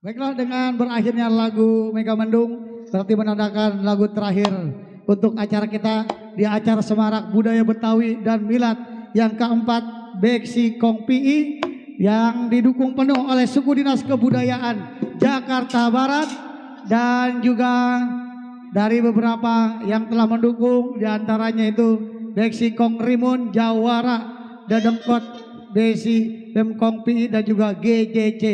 Baiklah, dengan berakhirnya lagu Megamendung berarti menandakan lagu terakhir untuk acara kita di acara Semarak Budaya Betawi dan Milad yang keempat Beksi Kong PI yang didukung penuh oleh Suku Dinas Kebudayaan Jakarta Barat dan juga dari beberapa yang telah mendukung diantaranya itu Beksi Kong Rimun Jawara Dadengkot Besi Bemkong PI dan juga GJC.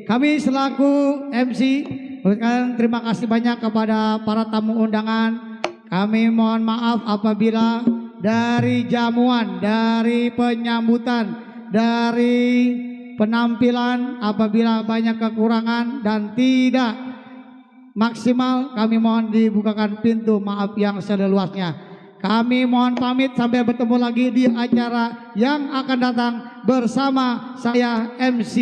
Kami selaku MC memberikan terima kasih banyak kepada para tamu undangan. Kami mohon maaf apabila dari jamuan, dari penyambutan, dari penampilan. Apabila banyak kekurangan dan tidak maksimal, kami mohon dibukakan pintu maaf yang seluasnya. Kami mohon pamit sampai bertemu lagi di acara yang akan datang bersama saya MC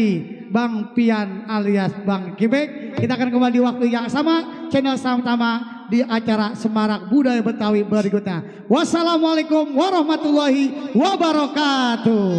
Bang Pian alias Bang Kibek. Kita akan kembali di waktu yang sama, channel sama di acara Semarak Budaya Betawi berikutnya. Wassalamualaikum warahmatullahi wabarakatuh.